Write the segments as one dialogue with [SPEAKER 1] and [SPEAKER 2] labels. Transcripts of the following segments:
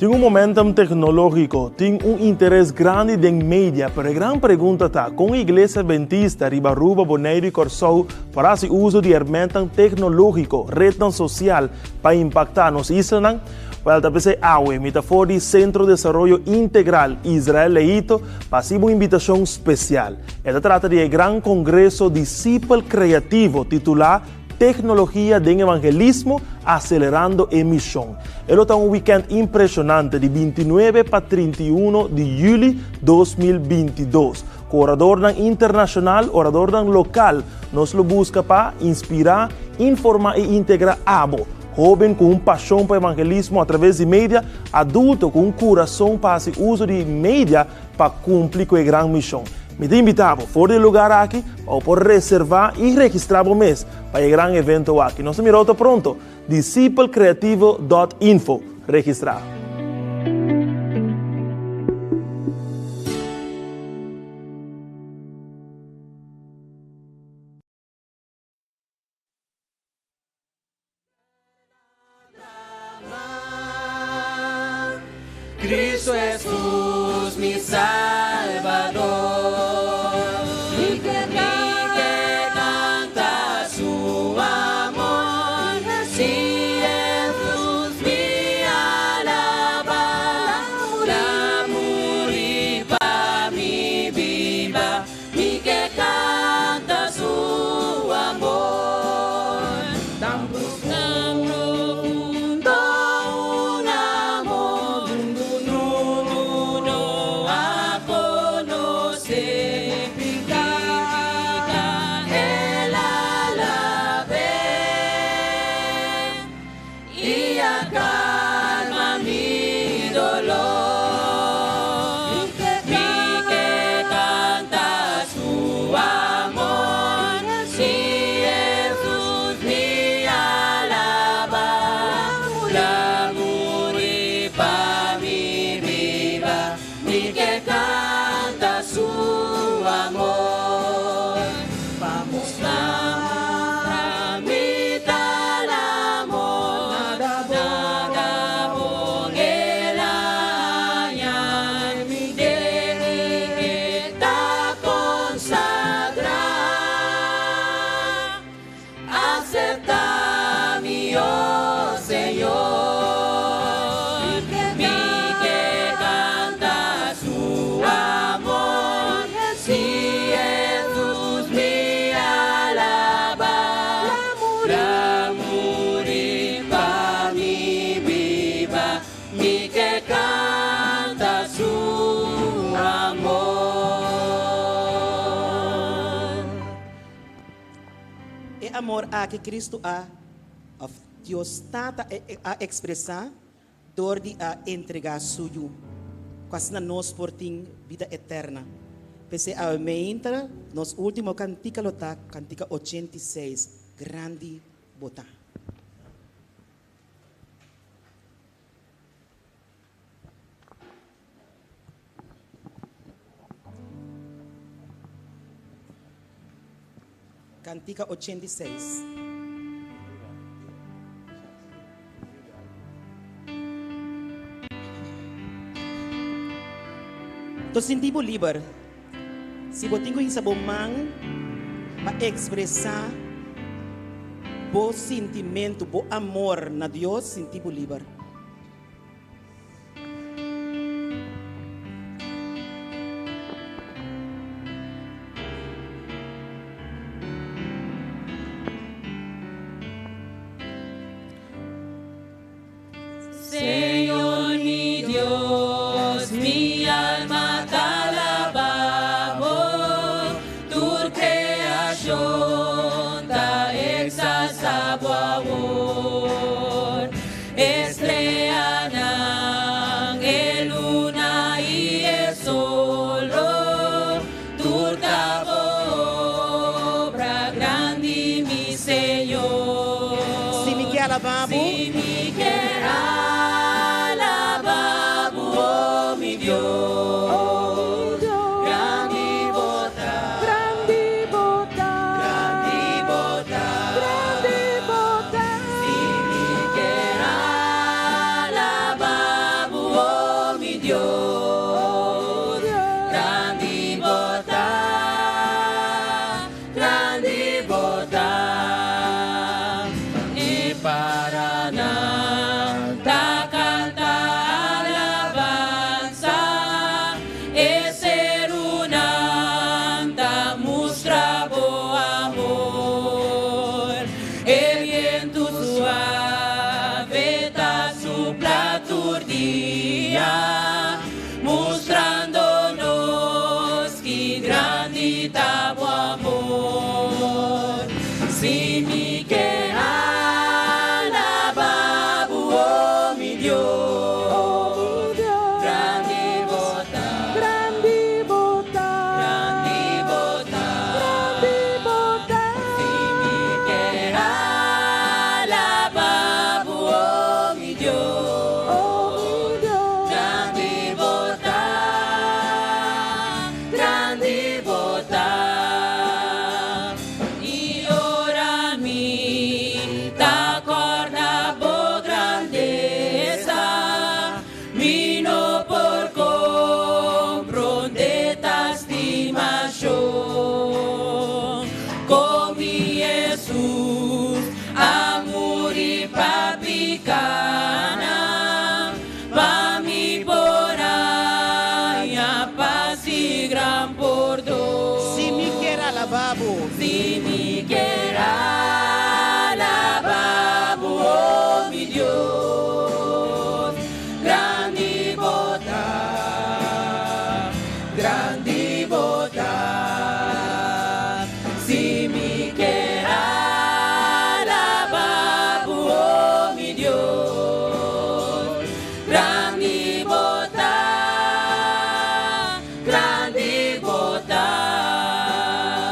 [SPEAKER 1] Tin un momentum tecnologico, tin un interes grandi den media, pero e gran pregunta ta, con Iglesia Adventista riba Aruba, Boneiru y Corsou por haci uso di hermentnan tecnologico, rednan social, pa impacta nos islanan? Wel, ta p'esei awe mi ta for di Centro Desaroyo Integral Israel Leito pa haci bo un invitacion special. E ta trata di e gran congreso Discipel Creativo titula Tecnologia den Evangelismo, Acelerando e Mision. E lo ta un weekend impresionante di 29 pa 31 di juli 2022. Cu oradornan internacional, oradornan local, nos lo busca pa inspira, informa y integra abo, hoben cu un pasion pa evangelismo a traves di media, adulto cu un curason pa haci uso di media pa cumpli cu e gran mision. Mi ta invita bo for di e lugar aki pa bo por reserva y registra bo mes pa e gran evento aki. Nos ta mira otro pronto. Discipelcreativo dot info. Registra.
[SPEAKER 2] Cristo Jesus mi Salbador. Mi ke canta su amor. Si Jesus mi alaba. La muri pa mi biba. Mi ke canta su amor. Tan profundo un amor. Mundu no a conoce. Mi pica el a labe. I a calma mi dolor. Mi ke canta su amor. Si Jesus mi alaba. La muri pa mi biba. Mi ke canta su amor. Pa mustra mi tal amor. Nada bon el a haña. Den mi ke ta consagra. Acepta mi, oh Señor. Mi ke canta su amor. Si Jesus mi alaba. La muri pa mi biba. Mi ke canta su amor.
[SPEAKER 3] E amor aki Cristo a, of Dios Tata a expresa dor di a entrega Su Yu, cu asina nos por tin bida eterna. P'esei awe meinta nos ultimo cantica lo ta cantica 86, Grandi Bo Ta. Kantika 86. To sinti bo liber. Si bo tin ku hisa bo man pa ekspresá bo sintimentu, bo amor na Dios, sinti bo liber.
[SPEAKER 2] Señor mi Dios, mi alma ta alabá Bo, tur kreashon ta eksaltá Bo awor. Estreanan, e luna i e solo, tur ta Bo obra grandi, mi Señor.
[SPEAKER 3] Si mi ke alabá Bo.
[SPEAKER 2] Si mi ke alabá Bo, oh mi Dios, grandi Bo ta,
[SPEAKER 4] Grandi Bo ta,
[SPEAKER 2] grandi Bo ta.
[SPEAKER 4] grandi Bo ta.
[SPEAKER 2] Si mi ke alabá Bo, oh mi Dios, grandi Bo ta, grandi Bo ta. E paranan ta kanta alabansa, e serunan ta mustra Bo amor. E bientu suave ta supla tur dia, mustrando nos ki grandi ta Bo amor. Si mi ke alabá Bo, oh mi Dios, grandi Bo ta,
[SPEAKER 4] Grandi Bo ta,
[SPEAKER 2] grandi Bo ta.
[SPEAKER 4] grandi Bo ta.
[SPEAKER 2] Si mi ke alabá Bo, oh mi Dios,
[SPEAKER 4] Oh mi Dios,
[SPEAKER 2] grandi Bo ta, grandi Bo ta. I ora mi ta kòrda Bo grandesa, mi no por komprondé ta stimashon. Kon mi Jesus a muri pa pikánan, pa mi por haña pas i gran pordon.
[SPEAKER 3] Si mi ke alabá Bo.
[SPEAKER 2] Si mi ke alabá Bo, oh mi Dios, grandi Bo ta, grandi Bo ta. Si mi ke alabá Bo, oh mi Dios, grandi Bo ta, grandi Bo ta.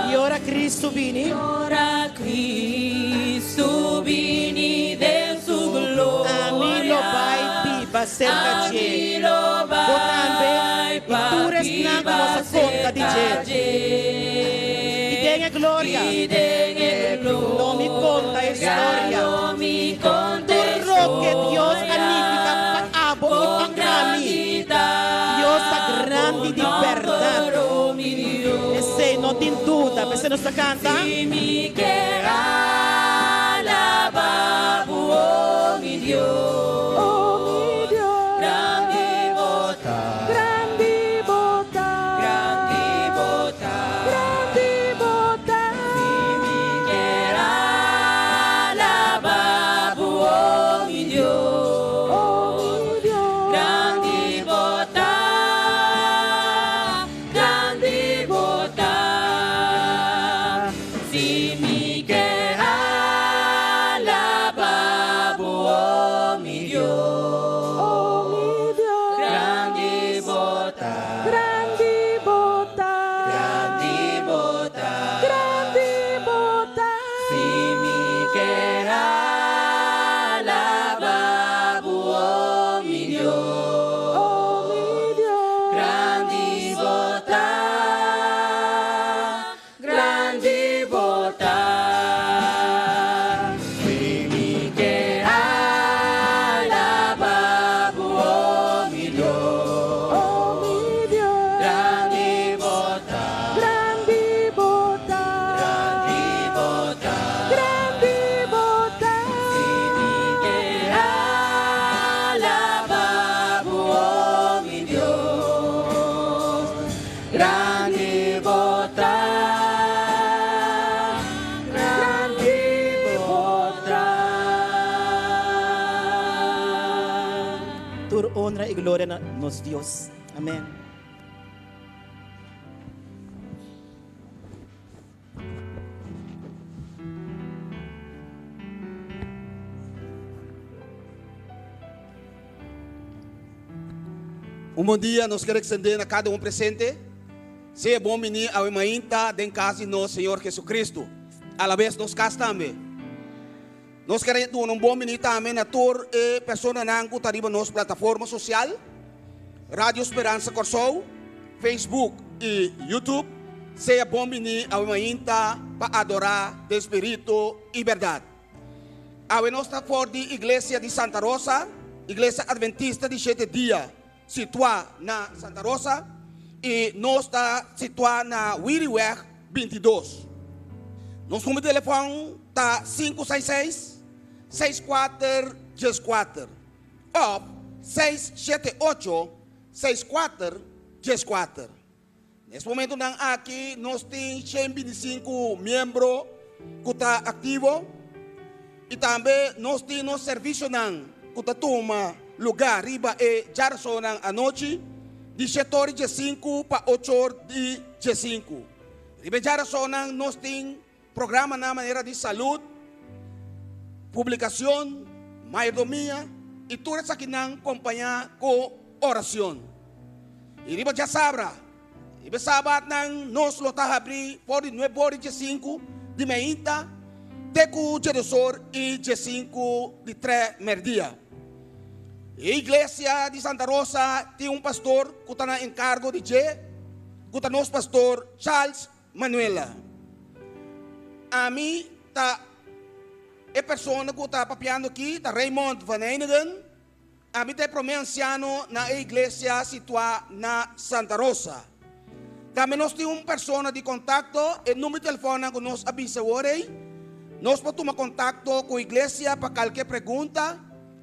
[SPEAKER 3] I ora Kristu bini.
[SPEAKER 2] Ora Kristu bini den su gloria.
[SPEAKER 3] Ami lo bai biba serka dje.
[SPEAKER 2] Ami lo
[SPEAKER 3] Bo tambe,
[SPEAKER 2] bai
[SPEAKER 3] i tur esnan ku nos a konta di dje.
[SPEAKER 2] dje.
[SPEAKER 3] I den e gloria.
[SPEAKER 2] I den e gloria.
[SPEAKER 3] Lo mi konta e storia.
[SPEAKER 2] Lo mi konta
[SPEAKER 3] Tur loke Dios a nifiká pa abo i pa ami. Dios ta grandi di bèrdat. Esei no tin duda. P'esei nos ta kanta.
[SPEAKER 2] Si mi ke alabá Bo, oh mi Dios,
[SPEAKER 4] Oh mi Dios,
[SPEAKER 2] grandi Bo ta,
[SPEAKER 4] grandi Bo ta,
[SPEAKER 2] grandi Bo ta.
[SPEAKER 4] grandi Bo ta.
[SPEAKER 2] Si mi ke alabá Bo, oh mi Dios,
[SPEAKER 4] Oh mi Dios,
[SPEAKER 2] grandi Bo ta, grandi Bo ta. Si mi ke Grandi bo ta, grandi bo ta.
[SPEAKER 3] Tur honra y gloria na nos Dios. Amen.
[SPEAKER 5] Un bon dia nos ker extendé na kada un presente. Sea bon bini awe mainta den kas di nos Señor Jesucristo. Alabes nos kas tambe. Nos ker duna un bon bini tambe na tur e personanan ku ta riba nos plataforma sosial, Radio Speransa Kòrsou, Facebook i YouTube. Sea bon bini awe mainta pa adorá den spiritu i bèrdat. Awe nos ta for di Iglesia di Santa Rosa, Iglesia Adventista di Shete Dia, situá na Santa Rosa, i nos ta situá na Wiriweg 22. Nos number di telefòn ta 566 64 14 òf 678 64 14. Nes momentonan aki nos tin 125 miembro ku ta aktivo i tambe nos tin nos servisionan ku ta tuma lugá riba e djarasonnan anochi di shete or di diesinku pa ocho or di diesinku. Riba e djarasonnan nos tin programanan manera di salud, publicacion, mayordomia y tur esakinan compaña cu oracion. Y riba djasabra, riba e sabatnan nos lo ta habri for di nuebe or y diesinku di meinta te cu djedos or y diesinku di tre merdia. E iglesia di Santa Rosa tin un pastor cu ta na encargo di dje, cu ta nos pastor Charles Manuela, Ami ta e persona ku ta papiando aki, ta Raymond van Eijningen. Ami ta e promé ansiano na e iglesia situá na Santa Rosa. Tambe nos tin un persona di kontakto, e number di telefònnan ku nos a bisa awor ei. Nos por tuma kontakto ku iglesia pa kalke pregunta,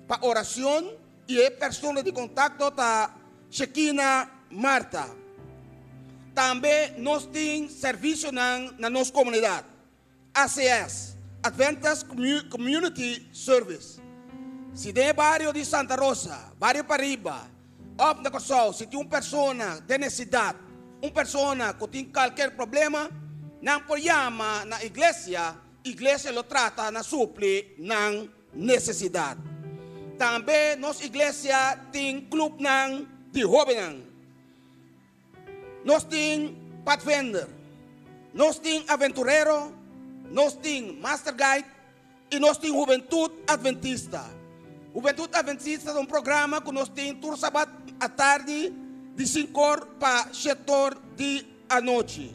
[SPEAKER 5] pa orashon, i e persona di kontakto ta Shekina Martha. Tambe nos tin servisionan na nos komunidat, ACS, Adventist Community Service. Si den e bario di Santa Rosa, bario Pariba òf na Kòrsou si tin un persona den nesesidat, un persona ku tin kalker problema, nan por yama na iglesia, iglesia lo trata na supli nan nesesidat. Tambe nos iglesia tin klupnan di hóbennan. Nos tin Pathfinder, nos tin Aventurero, nos tin Master Guide i nos tin Hubentut Adventista. Hubentut Adventista ta un programa ku nos tin tur sabat atardi di sinkor pa shetor di anochi.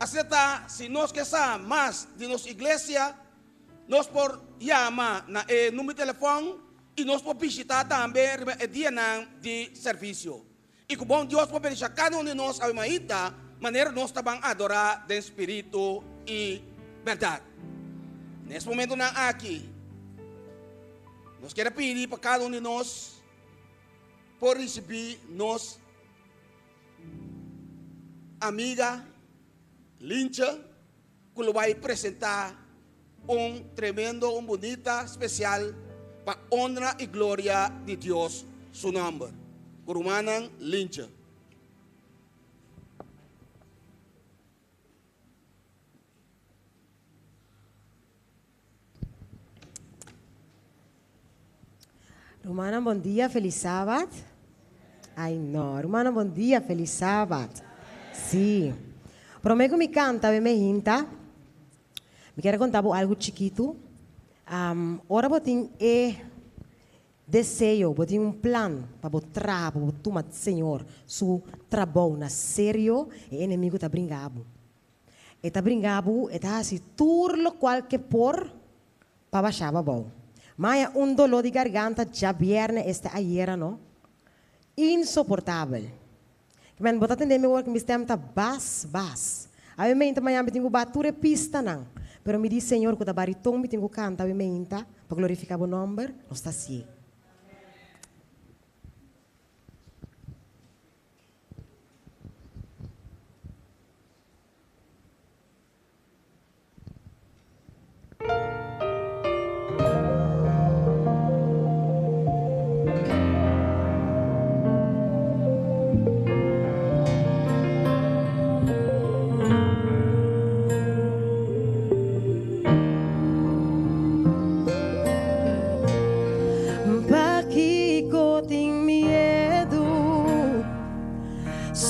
[SPEAKER 5] Asina ta, si nos ke sa mas di nos iglesia, Nos por yama na e number di telefòn i nos por bishitá tambe riba e dianan di servisio. I ku bon Dios por bendishá kada un di nos awe maita manera nos ta ban adorá den spiritu i bèrdat. Na es momentunan aki, nos kier a pidi pa kada un di nos por risibí nos amiga Lintje. Ku lo bai presentá un tremendo, un bunita spesial pa honra i gloria di Dios su nòmber. Ku rumannan Lintje.
[SPEAKER 6] Rumannan bon dia, felis sabat. Ai no, rumannan bon dia, felis sabat. Sí. Promé ku mi kanta be me hinta, mi kier a konta bo algu chikitu. Um, ora bo tin e deseo, bo tin un plan pa bo traha, pa bo tuma Señor su trabou na serio, e enemigu ta bringa bo. E ta bringa bo, e ta hasi tur lokual ke por pa basha bo abou. Maya un doló di garganta djabièrnè este ayera no. Insoportabel. Men bo ta tende mi wor ku mi stèm ta bas bas. Awe meinta mañan mi tin ku ba tur e pistanan. Pero mi di Señor ku ta bariton mi tin ku kanta awe meinta pa glorifiká bo nòmber, nos ta hasié.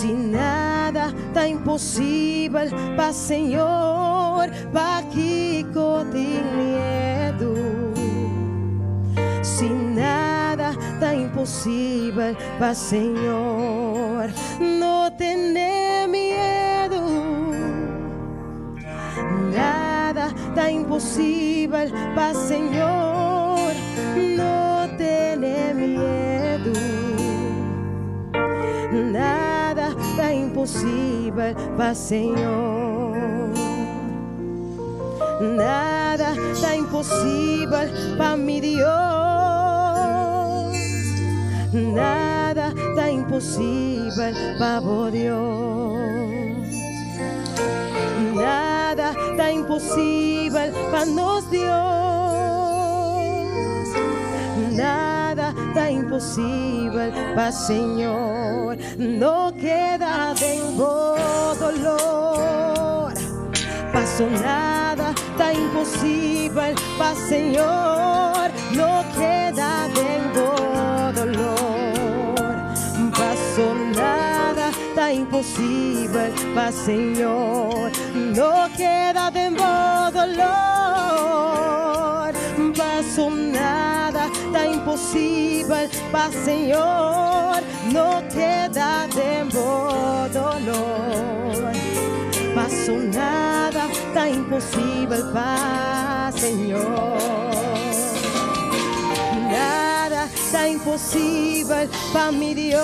[SPEAKER 6] Si nada ta imposibel pa Señor, pakiko tin miedu? Si nada ta imposibel pa Señor, no tene miedu. Nada ta imposibel pa Señor, no tene miedu. Nada ta imposibel pa Señor. Nada ta imposibel pa mi Dios. Nada ta imposibel pa bo Dios. Nada ta imposibel pa nos Dios. Nada ta imposibel pa Señor. No keda den bo dolor. Paso nada ta imposibel pa Señor. No keda den bo dolor. Paso nada ta imposibel pa Señor. No keda den bo dolor. Paso nada ta imposibel pa Señor. No keda den bo dolor. Paso nada ta imposibel pa Señor. Nada ta imposibel pa mi Dios.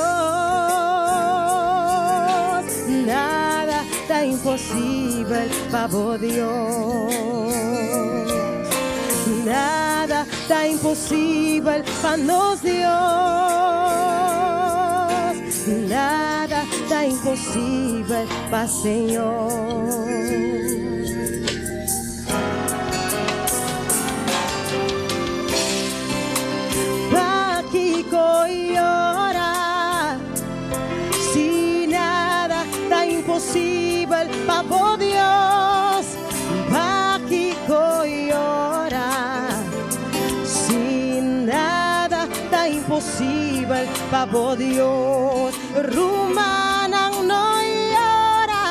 [SPEAKER 6] Nada ta imposibel pa bo Dios. Nada ta imposibel pa nos Dios. Nada ta imposibel pa Señor. Pakiko yora? Si nada ta imposibel pa bo Dios. Pakiko yora? Si nada ta imposibel pa bo Dios. Rumannan, no yora.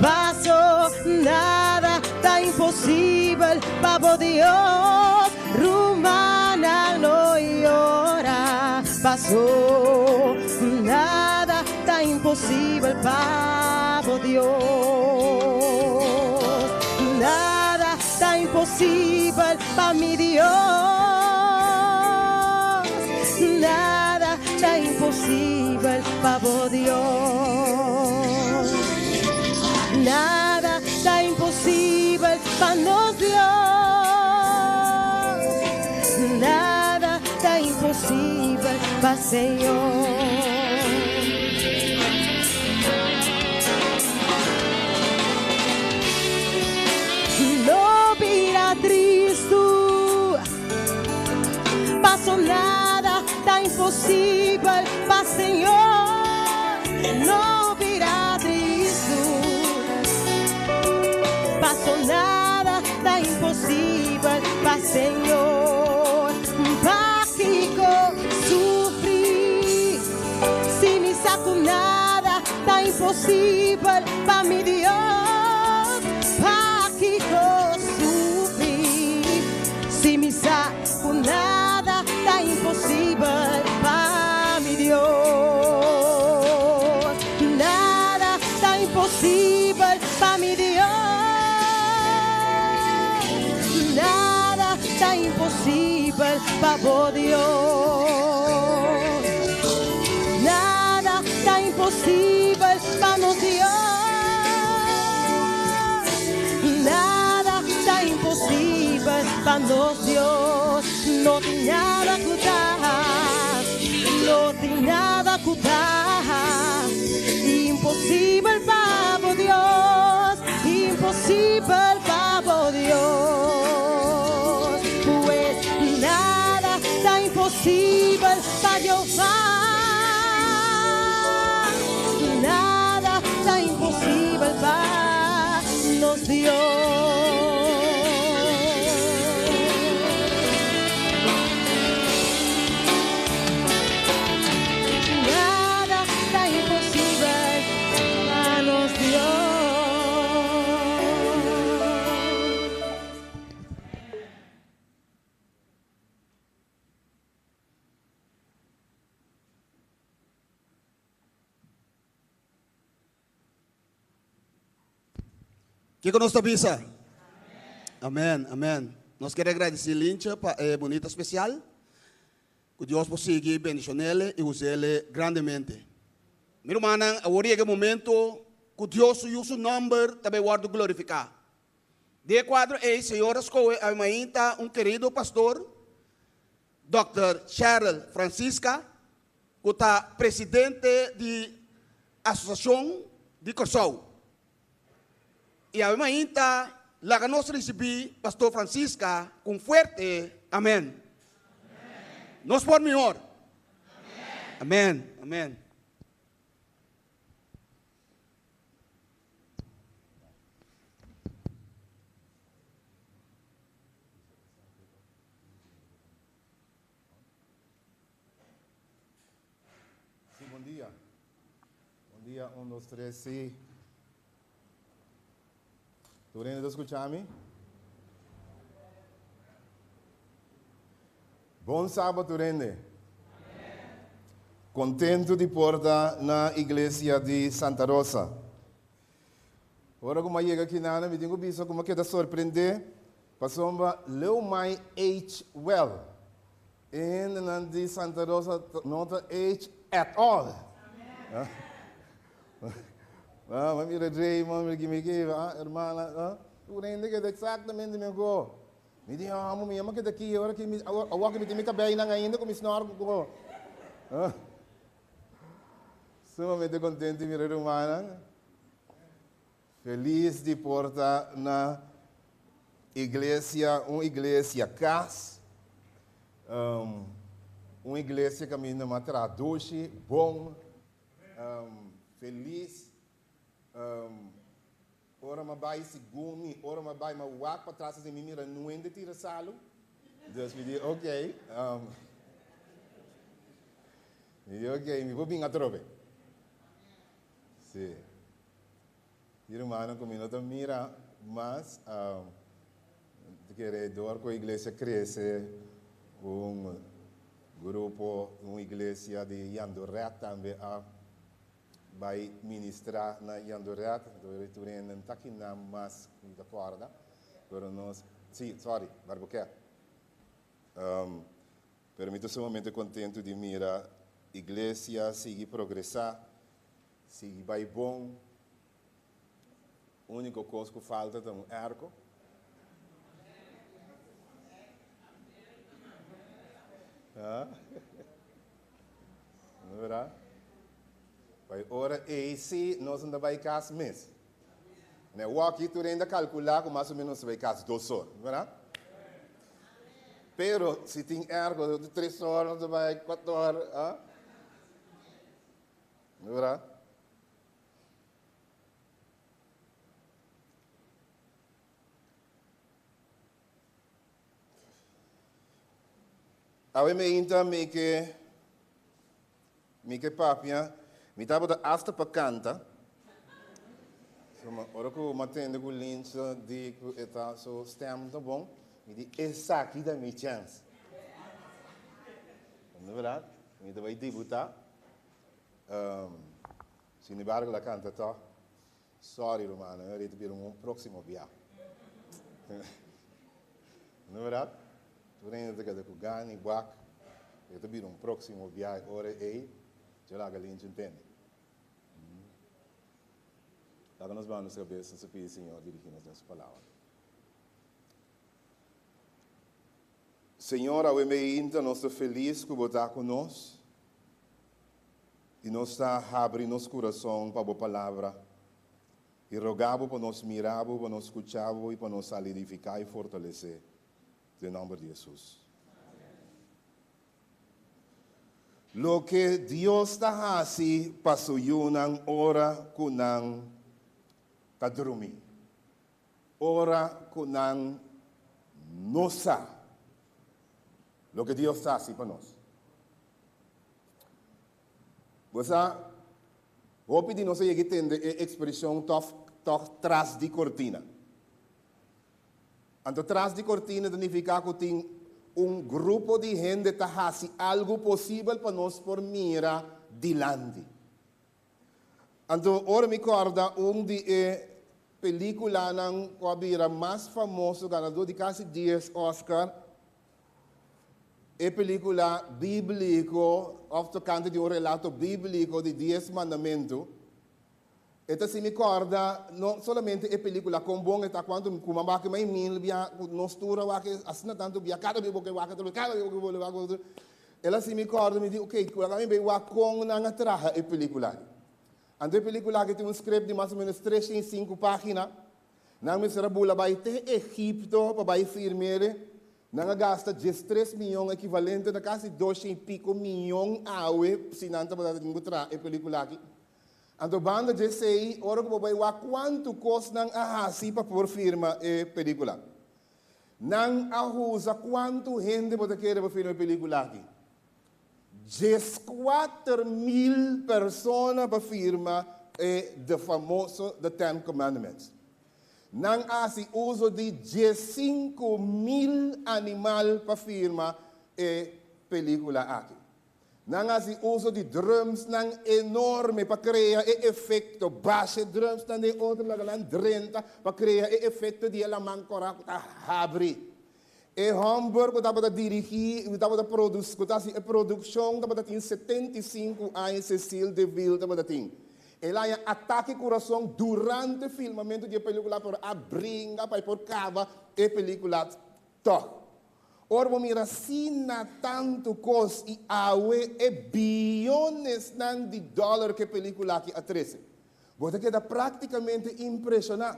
[SPEAKER 6] Paso nada ta imposibel pa bo Dios. Rumannan, no yora. Paso nada ta imposibel pa bo Dios. Nada ta imposibel pa mi Dios. Nada ta imposibel pa bo Dios. Nada ta imposibel pa nos Dios. Nada ta imposibel pa Señor. No bira tristu. Paso nada ta imposibel pa Señor. No bira tristu. Paso nada ta imposibel pa Señor. Pakiko sufri? Si mi sa ku nada ta imposibel pa mi Dios. Pakiko sufri? Si mi sa ku nada ta imposibel pa mi Dios. Nada ta imposibel pa mi Dios. Nada ta imposibel pa bo Dios. Nada ta imposibel pa nos Dios. Nada ta imposibel pa nos Dios. No tin nada ku ta. No tin nada ku ta. Imposibel pa bo Dios. Imposibel pa bo Dios. Pues nada ta imposibel pa Jehová. Nada ta imposibel pa nos Dios.
[SPEAKER 5] Kiko nos ta bisa? Amèn, amèn. Nos kere agradesí Lintje pa e bunita spesial. Ku Dios por sigui bendishon'ele i us'ele grandemente. Mi rumannan, awor yega e momento ku Dios su Yu su nòmber ta bai wòrdu glorifiká. Den e kuadro ei, Señor a skohe awe mainta un kerido pastor, Dòkter Cheryl Francisca, ku ta presidente di Asosiashon di Kòrsou. I awe mainta laga nos risibí Pastor Francisca ku un fuerte amèn. Nos por mihor. Amèn. Amèn.
[SPEAKER 7] Sí, bon dia. Bon dia, un, dos, tres, sí. Tur hende ta skucha mi? Bon sabat tur hende. Kontentu di por ta na iglesia di Santa Rosa. Ora ku mi a yega aki mi tin ku bisa ku mi a keda sorprendé pasobra leu mai age well. E hendenan di Santa Rosa no ta age at all. Ah, ma mira Raymond, mira kimi ki, ah, hermana, ah, tur hende keda exactamente mi go. Mi di, ah, mi ama keda aki, ora ki mi, awor ki mi tin mi kabeinan ainda ku mi snor ku. Ah. Sumamente contento mira rumannan. Felis di por ta na iglesia, un iglesia kas, un iglesia kaminda m'a traha dushi, bon, felis. Ora m'a bai segun mi, ora m'a bai m'a wak patras asina mi mira nuende tira salu. Dus mi di ok, mi di ok, mi por bin atrobe. Si. Di rumannan ku mi no ta mira mas, ta kere dor ku e iglesia krese, un grupo, un iglesia di Jandoret tambe a bai ministrá na Jandoret. Dor tur hende no ta kinan mas ku mi ta kòrda, pero nos, si, sorry, Barbukè. Pero mi ta sumamente kontentu di mira iglesia sigui progresá. Sigui bai bon. Unico cos cu falta ta un airco. Ha? No verdad? Bai ora ei si nos no ta bai cas mes. Ne waki tur hende a calcula cu mas o menos nos ta bai cas dos or, no verdad? Pero si tin airco tres or nos ta bai cuatro or, ha? Mira. Awe me inta mi ke mi ke papia, mi tabata hasta pa kanta. So, ma, ora ku ma tende ku Linsa di ku e ta su stem ta bon, mi di esaki ta mi chance. No verdad? Mi ta bai debuta. Sin embargo la canta toch. Sorry rumannan, e rita bira un proximo bia. No verdad? Tur hende ta keda ku gana i wak. E ta bira un proximo bia e ora ei dje laga Linchi ntende. Laga nos baha nos kabes, nos ta pidi Señor dirigi nos den su palabra. Señor, awe meinta nos ta felis ku Bo ta ku nos i nos ta habri nos kurason pa Bo Palabra i roga Bo pa nos mira Bo, pa nos skucha Bo i pa nos sali edifiká i fortalesé. Den nòmber di Hesus. Loke Dios ta hasi pa su yunan ora ku nan ta drumi. Ora ku nan no sa loke Dios ta hasi pa nos. Bo sa, hopi di nos a yega tende e ekspreshon tòg tòg tras di kortina. Anto tras di kortina ta nifiká ku tin un grupo di hende ta hasi algu posibel pa nos por mira dilanti. Anto ora mi kòrda un di e. pelíkulanan ku a bira mas famoso, ganadó di kasi dies Oscar, e pelíkula bíbliko òf tokante di un relato bíbliko di Dies Mandamentu. E ta hasi mi kòrda no solamente e pelíkula kon bon e ta kuantu ku mi a wak mai mil bia ku nos tur a wak asina tantu bia kada bia bo ke wak atrobe kada bia bo ke bolbe wak atrobe. El a hasi mi kòrda mi di ok laga mi bai wak kon nan a traha e pelíkula aki. Anto e pelíkula aki tin un script di mas o menos 305 página. Nan mester a bula bai te Egipto pa bai firm'e. Nan a gasta 13 mion ekivalente na kasi 200 i piko mion awe si nan tabata tin ku traha e pelíkula aki. Anto banda di esei, ora ku bo bai wak kuantu kos nan a hasi pa por firma e pelíkula. Nan a usa kuantu hende bo ta kere pa firma e pelíkula aki? 14,000 persona pa firma e the famoso The Ten Commandments. Nan a hasi uso di 15,000 animal pa firma e pelíkula aki. Nan a hasi uso di drumsnan enorme pa krea e efekto, basha drumsnan den otro laga nan drenta pa krea e efekto di e laman kòrá ku ta habri. E hòmber ku tabata dirigí i tabata produs ku ta hasi e produkshon tabata tin 75 aña, Cecil DeMille tabata tin. El a haña atake kurason durante filmamentu di e pelíkula pero a bringa pa e por kaba e pelíkula tòg. Ora bo mira asina tantu kos i awe e biyonesnan di dòler ku e pelíkula aki a trese, bo ta keda práktikamente impreshoná.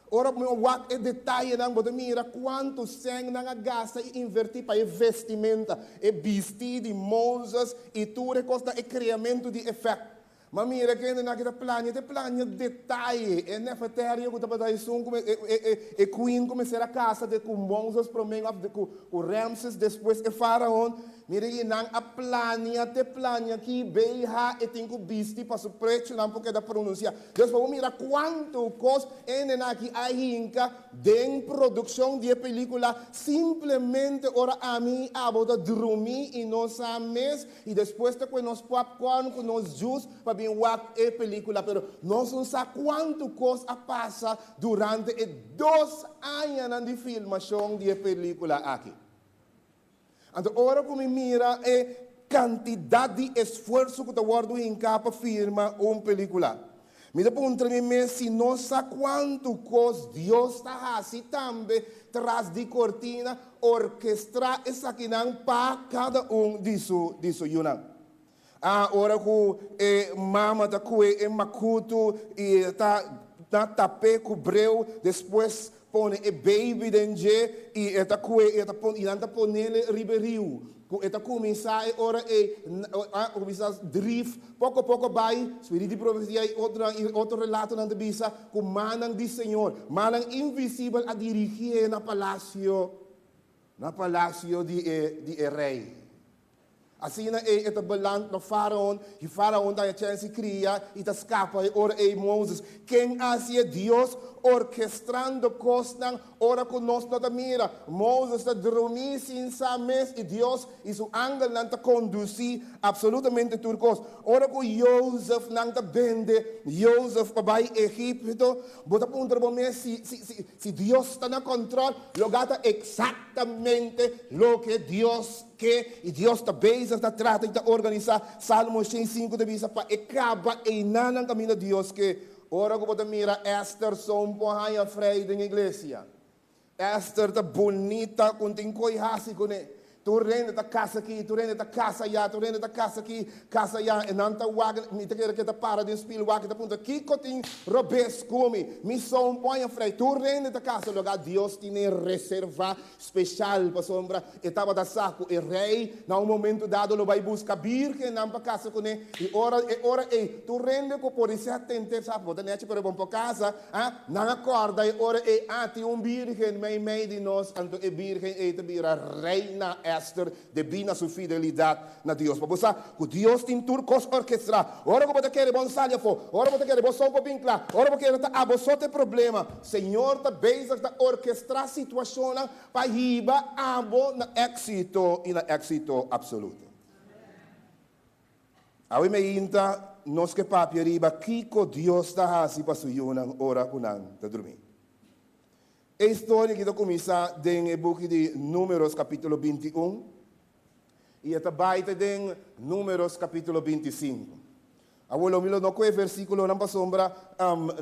[SPEAKER 7] Ora bo wak e detayenan, bo ta mira kuantu sèn nan a gasta i invertí pa e vestimenta, e bistí di Moses i tur e kosnan, e kreamentu di efèkt. Ma mira kende nan ki ta plania, ta plania detaye. E Nefertari ku tabata esun ku e queen ku mester a kasa de ku Moses promé òf de ku Ramses despues e faraon. Mira i nan a plania te plania ki BH e tin ku bisti pa su prechunan por keda pronunsiá. Dus pa bo mira kuantu kos hendenan aki a hinka den produkshon di e pelíkula simplemente ora ami i abo ta drumí i no sa mes i despues ta kue nos popcorn ku nos juice pa bin wak e pelíkula. Pero nos no sa kuantu kos a pasa durante e 2 añanan di filmashon di e pelíkula aki. Anto ora ku mi mira e kantidat di esfuerso ku ta wòrdu hinká pa firma un pelíkula, mi ta puntra mi mes si nos sa kuantu kos Dios ta hasi tambe tras di kortina orkestrá esakinan pa kada un di su di su yunan. Ah, ora ku e mama ta kue e makutu i ta na tap'é ku breu, despues pone e baby den dje i e ta kue i e ta pon i nan ta ponele riba e riu ku e ta kuminsá e ora ei a kuminsá drif poko poko bai. Spirit di profesia i otronan i otro relatonan ta bisa ku mannan di Señor, mannan invisibel a dirigié na palasio na palasio di e di e rei. Asina ei e ta beland na Faraon, i Faraon ta haña chèns di kria i ta skapa e ora ei Moses. Ken a hasié? Dios orkestrando kosnan ora ku nos no ta mira. Moses ta drumí sin sa mes i Dios i su angelnan ta kondusí apsolutamente tur kos. Ora ku Jozef nan ta bende Jozef pa bai Egipto, bo ta puntra bo mes si si si si Dios ta na kòntròl. Loga ta eksaktamente loke Dios Ke, i Dios ta bezig ta trata i ta organisá. Salmo 105 ta bisa pa e kaba einanan kaminda Dios ke. Ora ku bo ta mira Esther son por haña frei den iglesia. Esther ta bunita ku tin koi hasi kuné. Tur hende ta kasa aki, tur hende ta kasa ayá, tur hende ta kasa aki, kasa ayá. E nan ta wak, mi ta kere ke ta para den spil wak i ta puntra, Kiko tin robes ku mi? Mi son por haña frei. Tur hende ta kasa lugá Dios tine reservá Special pasobra e tabata sa cu e rey na un momento dado lo bay busca birgennan pa casa cune y ora e ora ey tur hende cu por dice a tente sa bo ta nechi pero bon por casa ah nan a corda e ora ey ah tin un birgen mey mey di nos anto e birgen ey ta bira reina Esther debí na su fidelidad na Dios. Pa bo sa cu Dios tin tur cos orkestrá. Ora cu bo ta kere bon sali afó, ora bo ta kere bo son por bin cla, ora bo kere ta abo so ta e problema, Señor ta bezig ta orkestrá situacionnan pa hiba abo na éxito y na éxito absoluto. Awe meinta. nos ke papia riba kiko Dios ta hasi pa su yunan ora ku nan ta drumí. E historia aki ta kuminsá den e buki di Números kapítulo 21 i e ta bai te den Números kapítulo 25. Awor lo mi lo no kohe versíkulonan pasobra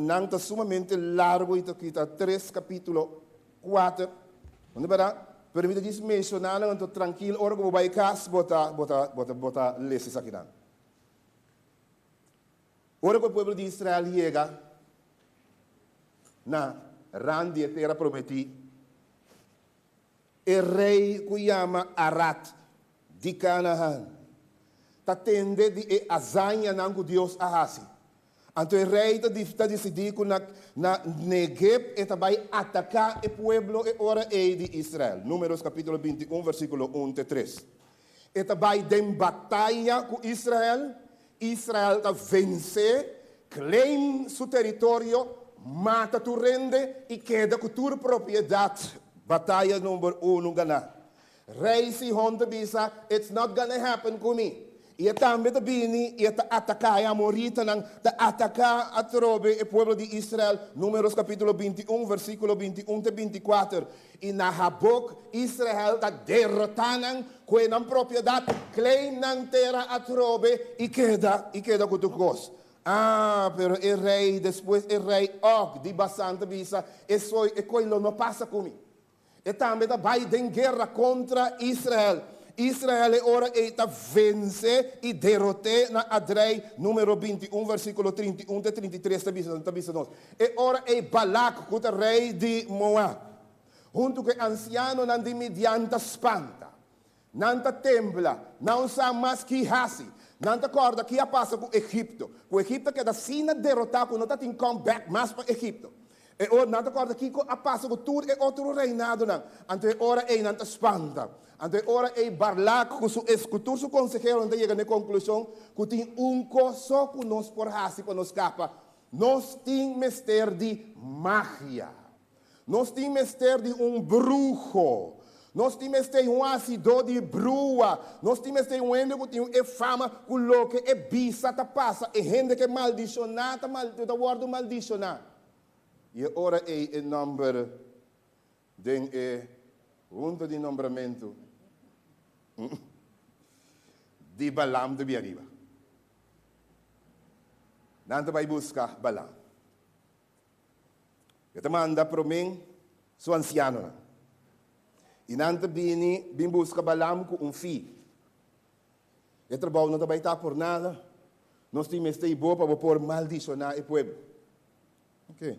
[SPEAKER 7] nan ta sumamente largu i ta kita tres kapítulo kuater. No ta bèrdat? Pero mi ta djis menshoná nan anto trankil ora ku bo bai kas bo ta bo ta bo ta bo ta lesa esakinan. Ora ku e pueblo di Israel yega na rand di e tera prometí, e rei ku yama Arad di Kanahan ta tende di e hazañanan ku Dios a hasi. Anto e rei ta ta disidí ku na na Negeb e ta bai ataká e pueblo e ora ei di Israel. Números kapítulo 21 versíkulo 1 te 3. E ta bai den bataya ku Israel, Israel ta vensé, claim su teritorio, mata tur hende i keda ku tur propiedat. Bataya number unu ganá. Rei Sihon ta bisa, It's not gonna happen ku mi. I e tambe ta bini i e ta ataká e amoritanan, ta ataká atrobe e pueblo di Israel, Números kapítulo 21, versíkulo 21 te 24. I na Habok, Israel ta derotá nan, kue nan propiedat, claim nan tera atrobe i keda, i keda ku tur kos. Ah, pero e rei, despues e rei Og di Basan ta bisa, Esoi, e koi lo no pasa ku mi. E tambe ta bai den guera kontra Israel. Israel e ora ei ta vense i derot'é na Adrei, Número 21, versíkulo 31 te 33 ta bisa, ta bisa nos. E ora ei Balak, ku ta rei di Moab, huntu ku e ansianonan di Midian ta spanta. Nan ta tembla, nan no sa mas ki hasi. Nan ta kòrda ki a pasa ku Egipto, ku Egipto a keda asina derotá ku no ta tin comeback mas pa Egipto. E ora nan ta kòrda kiko a pasa ku tur e otro reinadonan. Anto e ora ei nan ta spanta. Anto e ora ei Barlak ku su ku tur su konseheronan ta yega na e konklushon ku tin un kos so ku nos por hasi pa nos skapa, Nos tin mester di magia. Nos tin mester di un bruho. Nos tin mester di un hasidó di brua. Nos tin mester di un hende ku tin e fama ku loke e bisa ta pasa. E hende ke maldishoná ta ta wòrdu maldishoná. I e ora ei e nòmber den e hunta di nombramentu di Balaam ta bin ariba. Nan ta bai buska Balaam. E ta manda promé su ansianonan. I nan ta bini bin buska Balaam ku un fi. E trabou no ta bai ta por nada. Nos tin mester i bo pa bo por maldishoná e pueblo. Ok.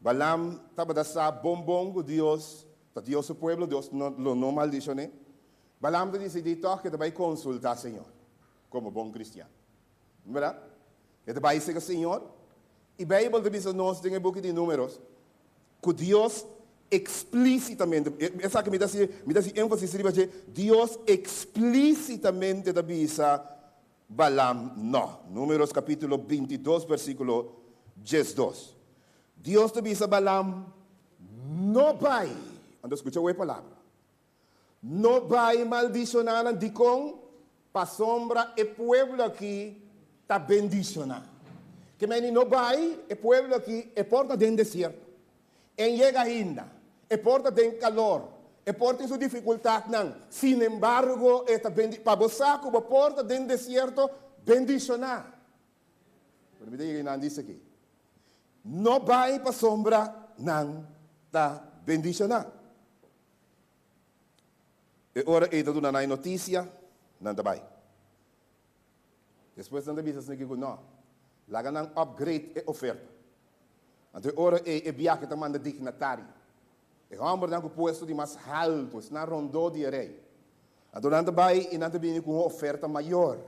[SPEAKER 7] Balaam tabata sa bon bon ku Dios ta Dios su pueblo, Dios no lo no maldishoné. Balaam ta disidí tòg ku e ta bai konsultá Señor komo bon kristian. Bèrdat? E ta bai serka Señor i Beibel ta bisa nos den e buki di Números ku Dios eksplísitamente, esaki mi ta hasi, mi ta hasi énfasis riba dje, Dios eksplísitamente ta bisa Balaam no. Números kapítulo 22 versíkulo 12. Dios ta bisa Balaam, No bai! Anto skucha awor e palabra. No bai maldishoná nan. Dikon? Pasobra e pueblo akí ta bendishoná. Ke meni no bai, e pueblo akí e por ta den desierto. En yega ainda. E por ta den kalor. E por tin su difikultatnan. Sinembargo, e ta bendi. Pa bo sa ku bo por ta den desierto, bendishoná. Pero mi ta yega i nan dice aki, No bai pasobra nan ta bendishoná. E ora ei ta duna nan e notisia, nan ta bai. Despues nan ta bisa esaki ku no, laga nan upgrade e oferta. Anto e ora ei e biahe ta manda dignatario, e hòmbernan ku puesto di mas haltu, esnan rondó di e rei. Anto nan ta bai i nan ta bini ku un oferta mayor.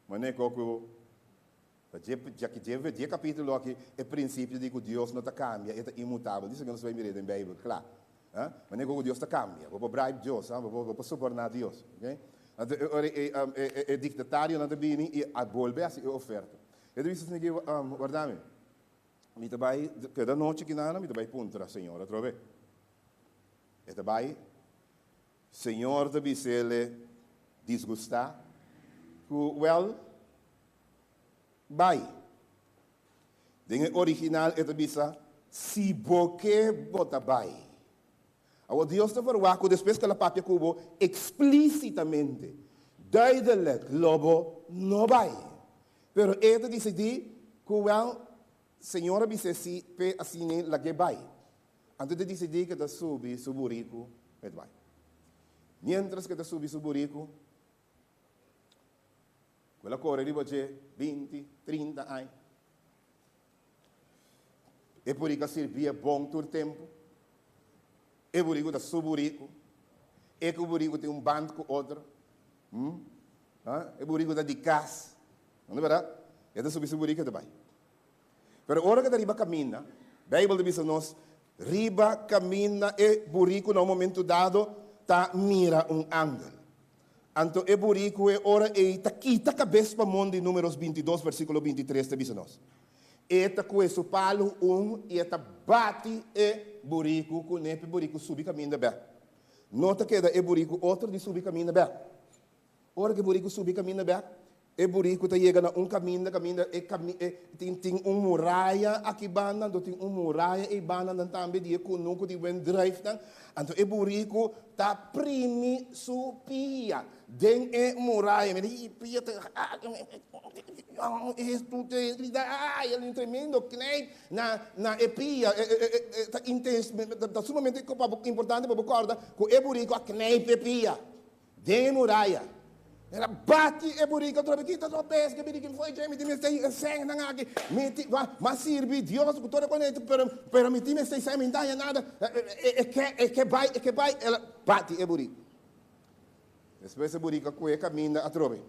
[SPEAKER 7] Manera ku Ta dje dje dje dje kapítulo aki e prinsipio di ku Dios no ta kambia, e ta inmutabel. Disa ku nos bai mir'é den Beibel, kla. Ha? Manera ku Dios ta kambia. Bo por bribe Dios, ha? Bo por bo por soborná Dios. Oké? Anto e ora e e e diktatarionan ta bini i a bolbe hasi e oferta. E ta bisa esaki, Warda mi, mi ta bai keda nochi kinana, mi ta bai puntra Señor atrobe. E ta bai, Señor ta bis'ele disgustá ku, Wèl. bai. Den e original e ta bisa, Si bo ke, bo ta bai. Awor Dios ta verwagt ku despues ku el a papia ku bo eksplísitamente, duidelijk, lo bo no bai. Pero e ta disidí ku wèl, Señor a bis'é sí p'e asina lag'é bai. Anto e ta disidí ku e ta subi su buriku pa e ta bai. Miéntras ku e ta subi su buriku, ku el a kore riba dje binti, trinta aña. E buriku a sirbié bon tur tempu. E buriku ta su buriku. E ku buriku tin un band ku otro. Hm? E buriku ta di kas. No ta bèrdat? E ta subi su buriku e ta bai. Pero ora ku e ta riba kaminda, Beibel ta bisa nos, riba kaminda e buriku na un momentu dado ta mira un angel. Anto e buriku e ora ei ta kita kabes pa mondi Números bintidos versíkulo bintitres ta bisa nos. E ta kue su palu un i e ta bati e buriku kuné pa e buriku subi kaminda bèk. No ta keda e buriku otro di subi kaminda bèk. Ora ku e buriku subi kaminda bèk, e buriku ta yega na un kaminda kaminda e kami e tin tin un muraya aki banda anto tin un muraya ei banda nan tambe di e kunuku di wendruifnan. Anto e buriku ta primi su pia den e muraya. Mi di pia ta ai el un tremendo knijp na na e pia. E ta intens ta sumamente importante pa bo kòrda ku e buriku a knijp e pia. Den e muraya. El a bati e buriku atrobe, Kita so bes ke birikin foi dje, mi tin mester e sènnan aki, mi tin, wa, m'a sirbi Dios ku tur e konekto, pero, pero mi tin mester e sèn, mi no ta haña nada, e ke, e ke bai, e ke bai. El a bati e buriku. Despues e buriku a kue kaminda atrobe.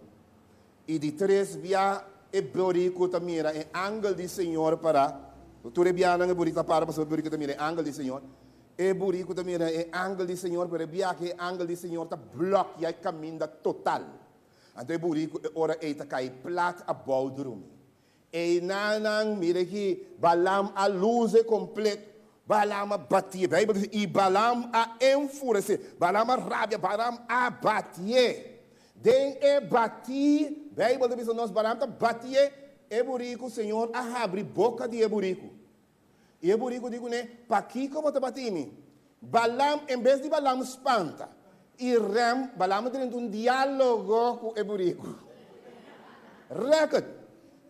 [SPEAKER 7] I di tres bia e buriku ta mira e angel di Señor pará. Tur e bianan e buriku ta para pasobra e buriku ta mira e angel di Señor. E buriku ta mira e angel di Señor, pero e biaha e angel di Señor ta blòkia e kaminda total. Anto e buriku e ora ei ta kai plat abou drumi. Einanan, mira aki, Balaam a luse kompleto. Balaam a batié. Beibel ta bisa, I Balaam a enfuresé. Balaam a rabia, Balaam a batié. Den e batí, Beibel ta bisa nos, Balaam ta batié e buriku, Señor a habri boka di e buriku. I e buriku di kuné, Pakiko bo ta bati mi? Balaam, en bes di Balaam spanta i rèm, Balaam a drenta un diálogo ku e buriku. Rèkert!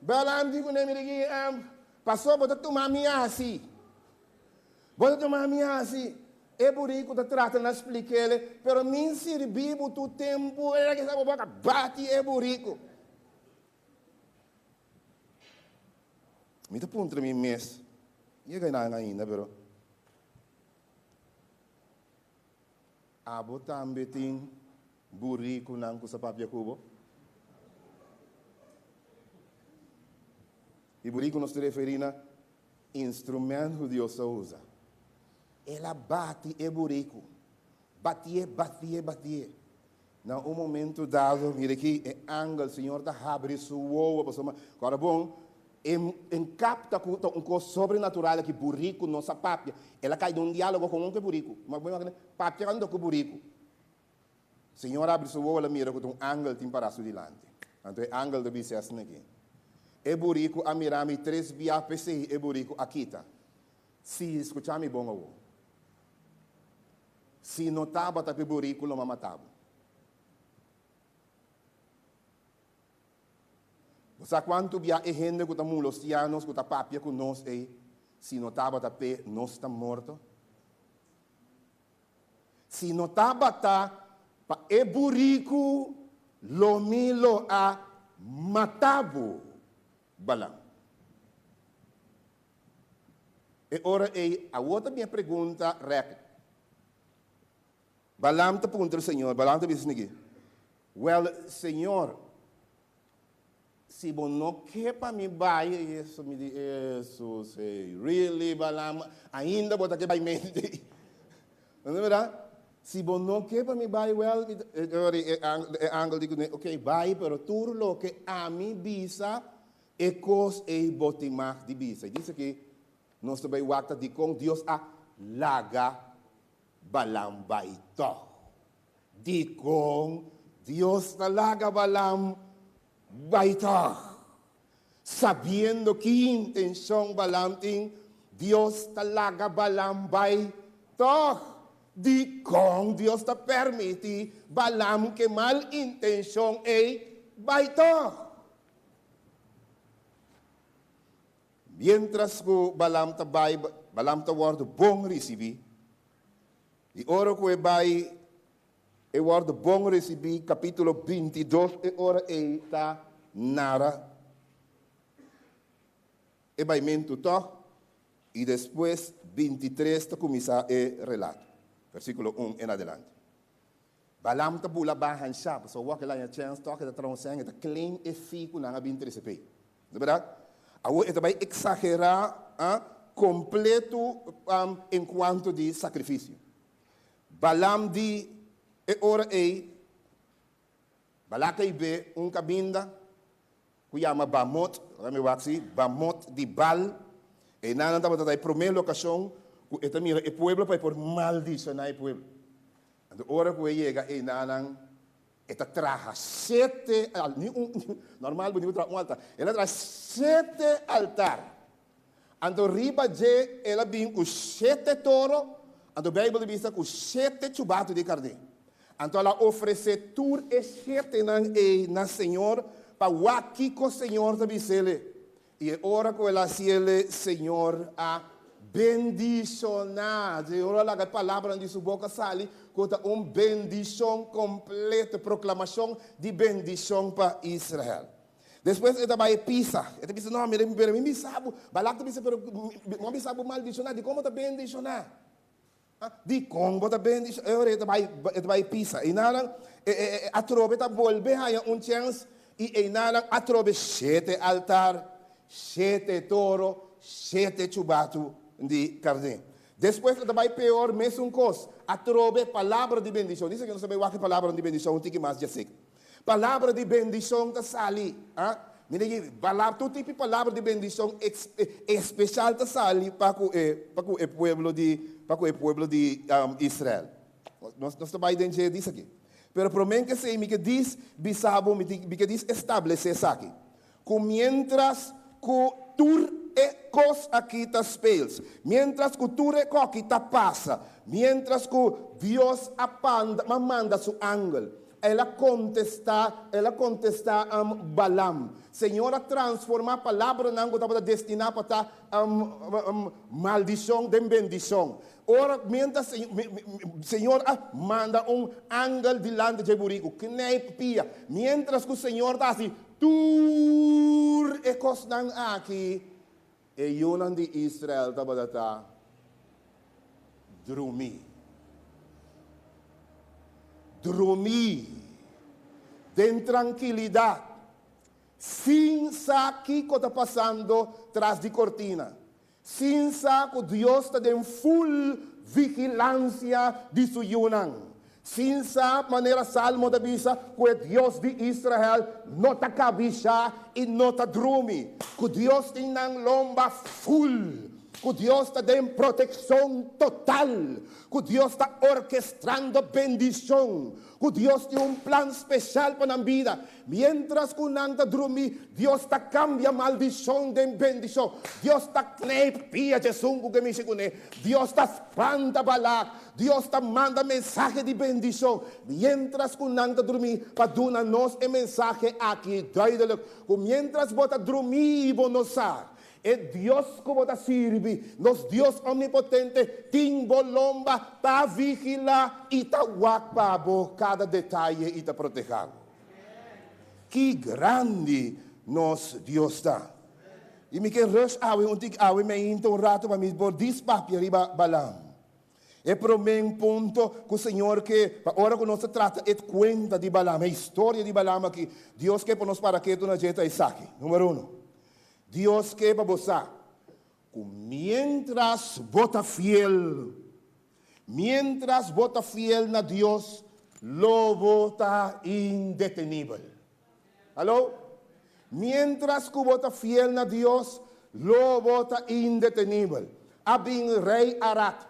[SPEAKER 7] Balaam di kuné, Mira aki, pasó bo ta tuma mi hasi. Bo ta tuma mi hasi. E buriku ta trata na splik'é, pero mi sirbi bo tur tempu. E kisa bo boka bati e buriku. Mi ta puntra mi mes, yega nan ainda, pero abo tambe tin burikunan ku sa papia ku bo? I buriku nos ta referí na instrument ku Dios ta usa. El a bati e buriku, batié, batié, batié. Na un momento dado, mira aki, e angel, Señor ta habri su wowo, pasobra, kòrda bon, e en kapta ku ta un kos sobrenatural aki, buriku no sa papia. El a kai den un diálogo kon un ku e buriku. Bo imagina, papia kando ku buriku. Señor a habri su wowo, el a mira ku ta un angel tin pará su dilanti. Anto e angel ta bisa asina aki, E buriku a mira mi tres bia, p'esei e buriku a kita. Sí, skucha mi bon awor. Si no tabata p'e buriku lo m'a mata bo. Bo sa kuantu bia e hende ku ta mulostia nos, ku ta papia ku nos ei, si no tabata p'e, nos ta morto? Si no tabata pa e buriku, lo mi lo a mata bo, Balam. E ora ei, awor ta bin e pregunta rèk. Balaam ta puntra Señor, Balaam ta bisa esaki, Wèl, Señor, si bo no ke pa mi bai, eso mi di, Hesus, hey, really, Balaam, ainda bo ta ke bai mente? No ta berdad? Si bo no ke pa mi bai, wèl, mi ta, e ora ei e angel di kuné, ok, bai, pero tur loke ami bisa, E kos ei bo tin mag di bisa. I dice ki nos ta bai wak ta dikon Dios a laga Balaam bai tog. Dikon Dios ta laga Balaam bai tog? Sabiendo ki intenshon Balaam tin, Dios ta laga Balaam bai tòg. Dikon Dios ta permití Balaam ku e mal intenshon ei bai tòg? Miéntras ku Balaam ta bai, Balaam ta wòrdu bon risibí. I ora ku e bai, e wòrdu bon risibí, kapítulo 22 e ora ei ta nara e baimentu tòg, i despues 23 ta kuminsá e relato, versíkulo 1 en adelante. Balaam ta bula baha hanshá, pasobra wak el haña chèns tòg e ta traha un sèn, e ta claim e fi ku nan a bin trese p'e. No bèrdat? Awor e ta bai eksagerá kompletu en kuanto di sakrifisio. Balaam di e ora ei, Balak a hib'é un kaminda ku yama Bamot, ora mi wak si, Bamot di Baal. Einan nan tabata ta e promé lokashon ku e ta mira e pueblo pa e por maldishoná e pueblo. Anto ora ku e yega einanan, e ta traha shete al, ni un, normal bo tin ku traha un altar, el a traha shete altar. Anto riba dje el a bin ku shete toro, anto Beibel ta bisa ku shete chubatu di karné. Anto el a ofresé tur e shetenan ei na Señor pa wak kiko Señor ta bis'el. I e ora ku el a hasiel, Señor a bendishoná. Señor a laga e palabranan di su boka sali ku ta un bendishon kompleto, proklamashon di bendishon pa Israel. Despues e ta bai pisa. E ta bisa, No, mira, pero mi bisa bo. Balak ta bisa, Pero mi a bisa bo maldishoná. Dikon bo ta bendishoná? Dikon bo ta bendishoná? E ora e ta bai, e ta bai pisa. Einanan e atrobe ta bolbe haña un chèns i einanan atrobe shete altar, shete toro, shete chubatu di karné. Despues e ta bai peor mesun kos, atrobe palabra di bendishon. Dise ku nos ta bai wak e palabranan di bendishon un tiki mas djasek. Palabra di bendishon ta sali. Mira aki, palabra, tur tipo di palabra di bendishon espeshal ta sali pa ku e, pa ku e pueblo di, pa ku e pueblo di Israel. Nos, nos ta bai den dje dis aki. Pero promé ke esei mi ke dis bisa bo, mi mi ke dis establesé esaki, ku miéntras ku tur e kos aki ta speels, miéntras ku tur e koki ta pasa, miéntras ku Dios a panda, a manda su angel, El a kontestá, el a kontestá Balaam, Señor a transformá palabranan ku tabata destiná pa ta maldishon den bendishon. Ora, miéntras Señor a manda un angel dilanti dje buriku, knèip pia, miéntras ku Señor ta hasi tur e kosnan aki, e yunan di Israel tabata ta drumí. Drumí den trankilidat, sin sa kiko ta pasando tras di kortina, sin sa ku Dios ta den ful vigilansia di su yunan. Sin sa, manera Salmo ta bisa, ku e Dios di Israel no ta kabishá i no ta drumi, ku Dios tin nan lomba ful, ku Dios ta den protekshon total, ku Dios ta orkestrando bendishon, ku Dios tin un plan speshal pa nan bida. Miéntras ku nan ta drumí, Dios ta kambia maldishon den bendishon. Dios ta knijp pia djesun ku ke mishi kuné. Dios ta spanta Balak. Dios ta manda mensahe di bendishon. Miéntras ku nan ta drumí, pa duna nos e mensahe aki duidelik, ku miéntras bo ta drumí bo no sa, e Dios ku bo ta sirbi, nos Dios omnipotente, tin bo lomba ta vigilá i ta wak pa bo kada detaye i ta protehá bo. Ki grandi nos Dios ta! I mi ke rus awe un tik awe meinta un rato pa mi por dis papia riba Balaam. E promé punto ku Señor ke pa ora ku nos ta trata e kuenta di Balaam, e historia di Balaam aki, Dios ke pa nos para ketu na dje ta esaki. Numero uno, Dios ke pa bo sa ku miéntras bo ta fiel, Miéntras bo ta fiel na Dios, lo bo ta indetenibel. Hallo? Miéntras ku bo ta fiel na Dios, lo bo ta indetenibel. A bin Rei Arad,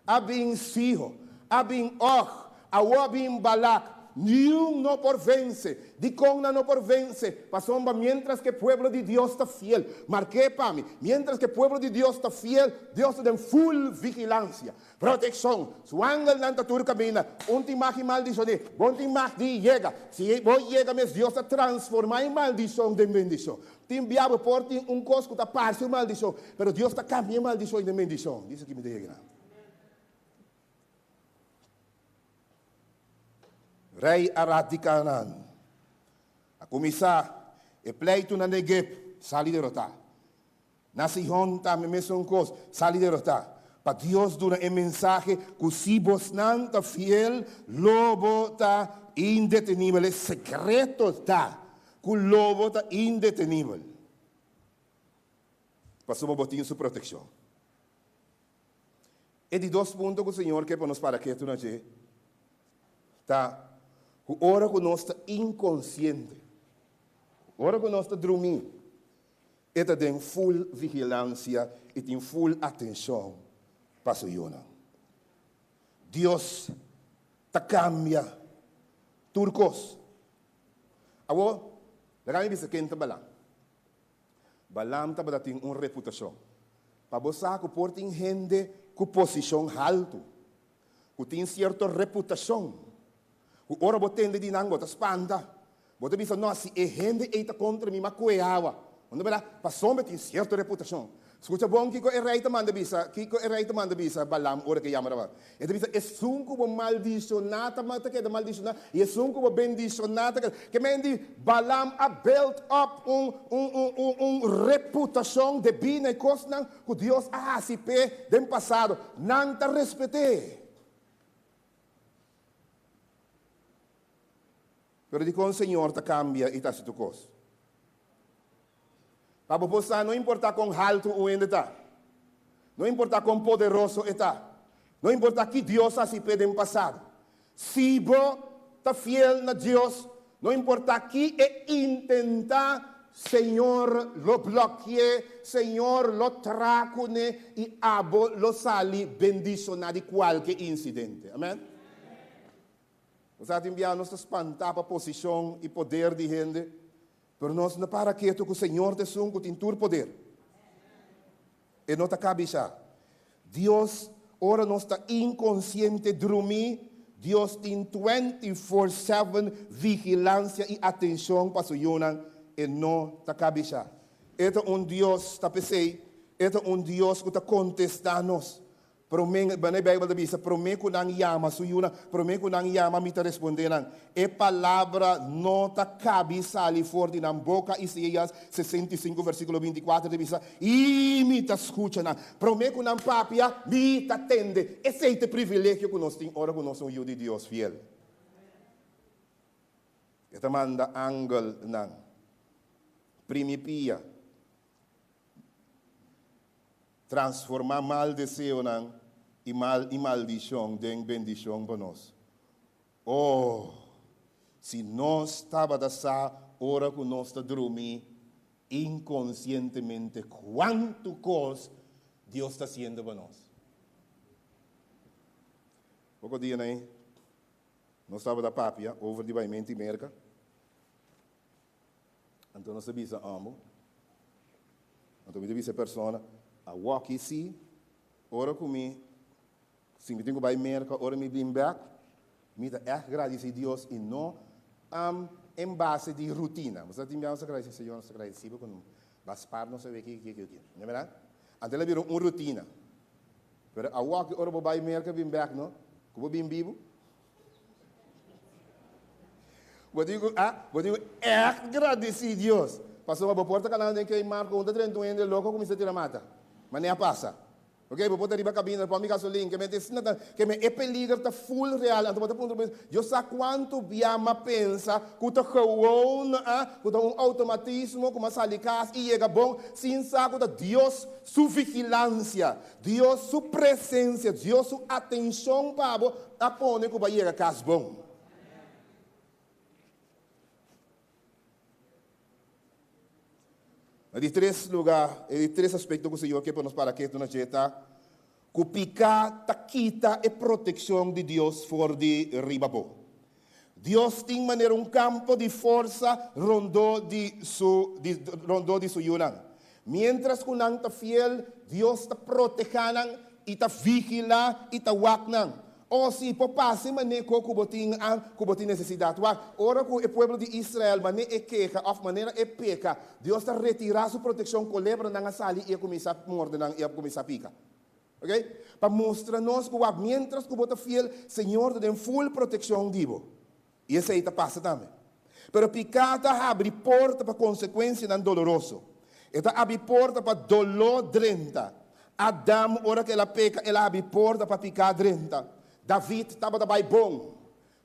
[SPEAKER 7] a bin Siho, a bin Og, awor a bin Balak. Niun no por vense. Dikon nan no por vense? Pasobra miéntras ku e pueblo di Dios ta fiel, mark'é pa mi, miéntras ku e pueblo di Dios ta fiel, Dios ta den full vigilansia, protekshon. Su angelnan ta tur kaminda. Un tin mag di maldishoné, bo no tin mag di yega. Si bo yega mes, Dios ta transformá e maldishon den bendishon. Tin bia bo por tin un kos ku ta parse un maldishon, pero Dios ta kambia e maldishon den bendishon. Dios aki mi ta yega nan. Rei Arad di Kanaan a kuminsá e pleitu na Negeb, sali derotá. Na Sihon tambe mesun kos, sali derotá. Pa Dios duna e mensahe ku si bosnan ta fiel, lo bo ta indetenibel. E sekreto ta ku lo bo ta indetenibel, pasobra bo tin su protekshon. E di dos punto ku Señor ke pa nos para ketu na dje ta ku ora ku nos ta inkonsiente, ora ku nos ta drumí, e ta den ful vigilansia i tin ful atenshon pa su yunan. Dios ta kambia tur kos. Awor, laga mi bisa ken ta Balam. Balaam tabata tin un reputashon. Pa bo sa ku por tin hende ku posishon haltu, ku tin sierto reputashon, ku ora bo tende di nan bo ta spanta. Bo ta bisa, No, si e hende ei ta kontra mi, m'a kue awa. Bo no bira? Pasobra e tin sierto reputashon. Skucha bon kiko e rei ta manda bisa, kiko e rei ta manda bisa Balaam ora ku e yama Rabá. E ta bisa, Esun ku bo maldishoná ta ta keda maldishoná, i esun ku bo bendishoná ta keda. Ke men di, Balaam a build up un un un un un reputashon debí na e kosnan ku Dios a hasi p'e den pasado. Nan ta respet'é. Pero dikon Señor ta kambia i ta hasi tur kos? Pa bo por sa, no importá kon haltu un hende ta, no importá kon poderoso e ta, no importá ki Dios a hasi p'e den pasado, si bo ta fiel na Dios, no importá ki e intentá, Señor lo blòki'é, Señor lo traha kuné i abo lo sali bendishoná di kualke insidente. Amèn. Nos a tin bia nos ta spantá pa posishon i poder di hende, pero nos no para ketu ku Señor ta esun ku tin tur poder. E no ta kabishá. Dios, ora nos ta inkonsiente drumí, Dios tin 24/7 vigilansia i atenshon pa su yunan. E no ta kabishá. E ta un Dios, ta p'esei, e ta un Dios ku ta kontestá nos. Promé, bane Beibel ta bisa, promé ku nan yama su yunan, promé ku nan yama mi ta respondé nan. E palabra no ta kabi sali for di nan boka, Isaías 65 versíkulo 24 ta bisa, i mi ta skucha nan. Promé ku nan papia, mi ta tende. Esei ta e privilegio ku nos tin ora ku nos ta un yu di Dios fiel. E ta manda angelnan primi pia. Transformá mal deseonan i mal i maldishon den bendishon pa nos. Oh, si nos tabata sa ora ku nos ta drumi inkonsientemente kuantu kos Dios ta hasiendo pa nos! Poko dianan ei nos tabata papia over di baimenti Merka. Anto nos ta bisa amo. Anto mi ta bisa e persona, awoki si, ora ku mi, si mi tin ku bai Merka, ora mi bin bèk, mi ta ègt gradisí Dios i no en base di rutina. Bo sa tin biaha nos ta gradisí, Señor, nos ta gradisí bo ku bo a spar nos awe ki, ki, ki, ki. No bèrdat? Anto el a bira un rutina. Pero awoki ora bo bai Merka bin bèk, no, ku bo bin bibu. Bo tin ku, ah, bo tin ku ègt gradisí Dios. Pasobra bo por ta kanando den Kmart ku un ta drenta un hende loko kuminsá tira mata. Manera a pasa. Ok, bo por ta riba kabina, pòmpi gasolin, ke mente esina ta, ke men e peliger ta full real. Anto bo ta puntra bo mes, Dios sa kuantu bia m'a pensa ku ta gewoon, ah, ku ta un outomatismo ku m'a sali kas i yega bon, sin sa ku ta Dios su vigilansia, Dios su presensia, Dios su atenshon pa bo a pone ku bo a yega kas bon. Na di tres luga, e di tres aspekto ku Señor ke pa nos para ketu na dje ta ku piká ta kita e protekshon di Dios for di riba bo. Dios tin manera un kampo di forsa rondó di su di rondó di su yunan. Miéntras ku nan ta fiel, Dios ta protehá nan i ta vigilá i ta wak nan. O si por pasa e manera ku ku bo tin a ku bo tin nesesidat. Wak, ora ku e pueblo di Israel manera e keha òf manera e peka, Dios ta retirá su protekshon, kolebranan a sali i a kuminsá morde nan i a kuminsá pika. Ok? Pa mustra nos ku wak, miéntras ku bo ta fiel, Señor ta den ful protekshon di bo. I esei ta pasa tambe. Pero piká ta habri porta pa konsekuensianan doloroso. E ta habri porta pa doló drenta. Adam, ora ku el a peka, el a habri porta pa piká drenta. David tabata bai bon.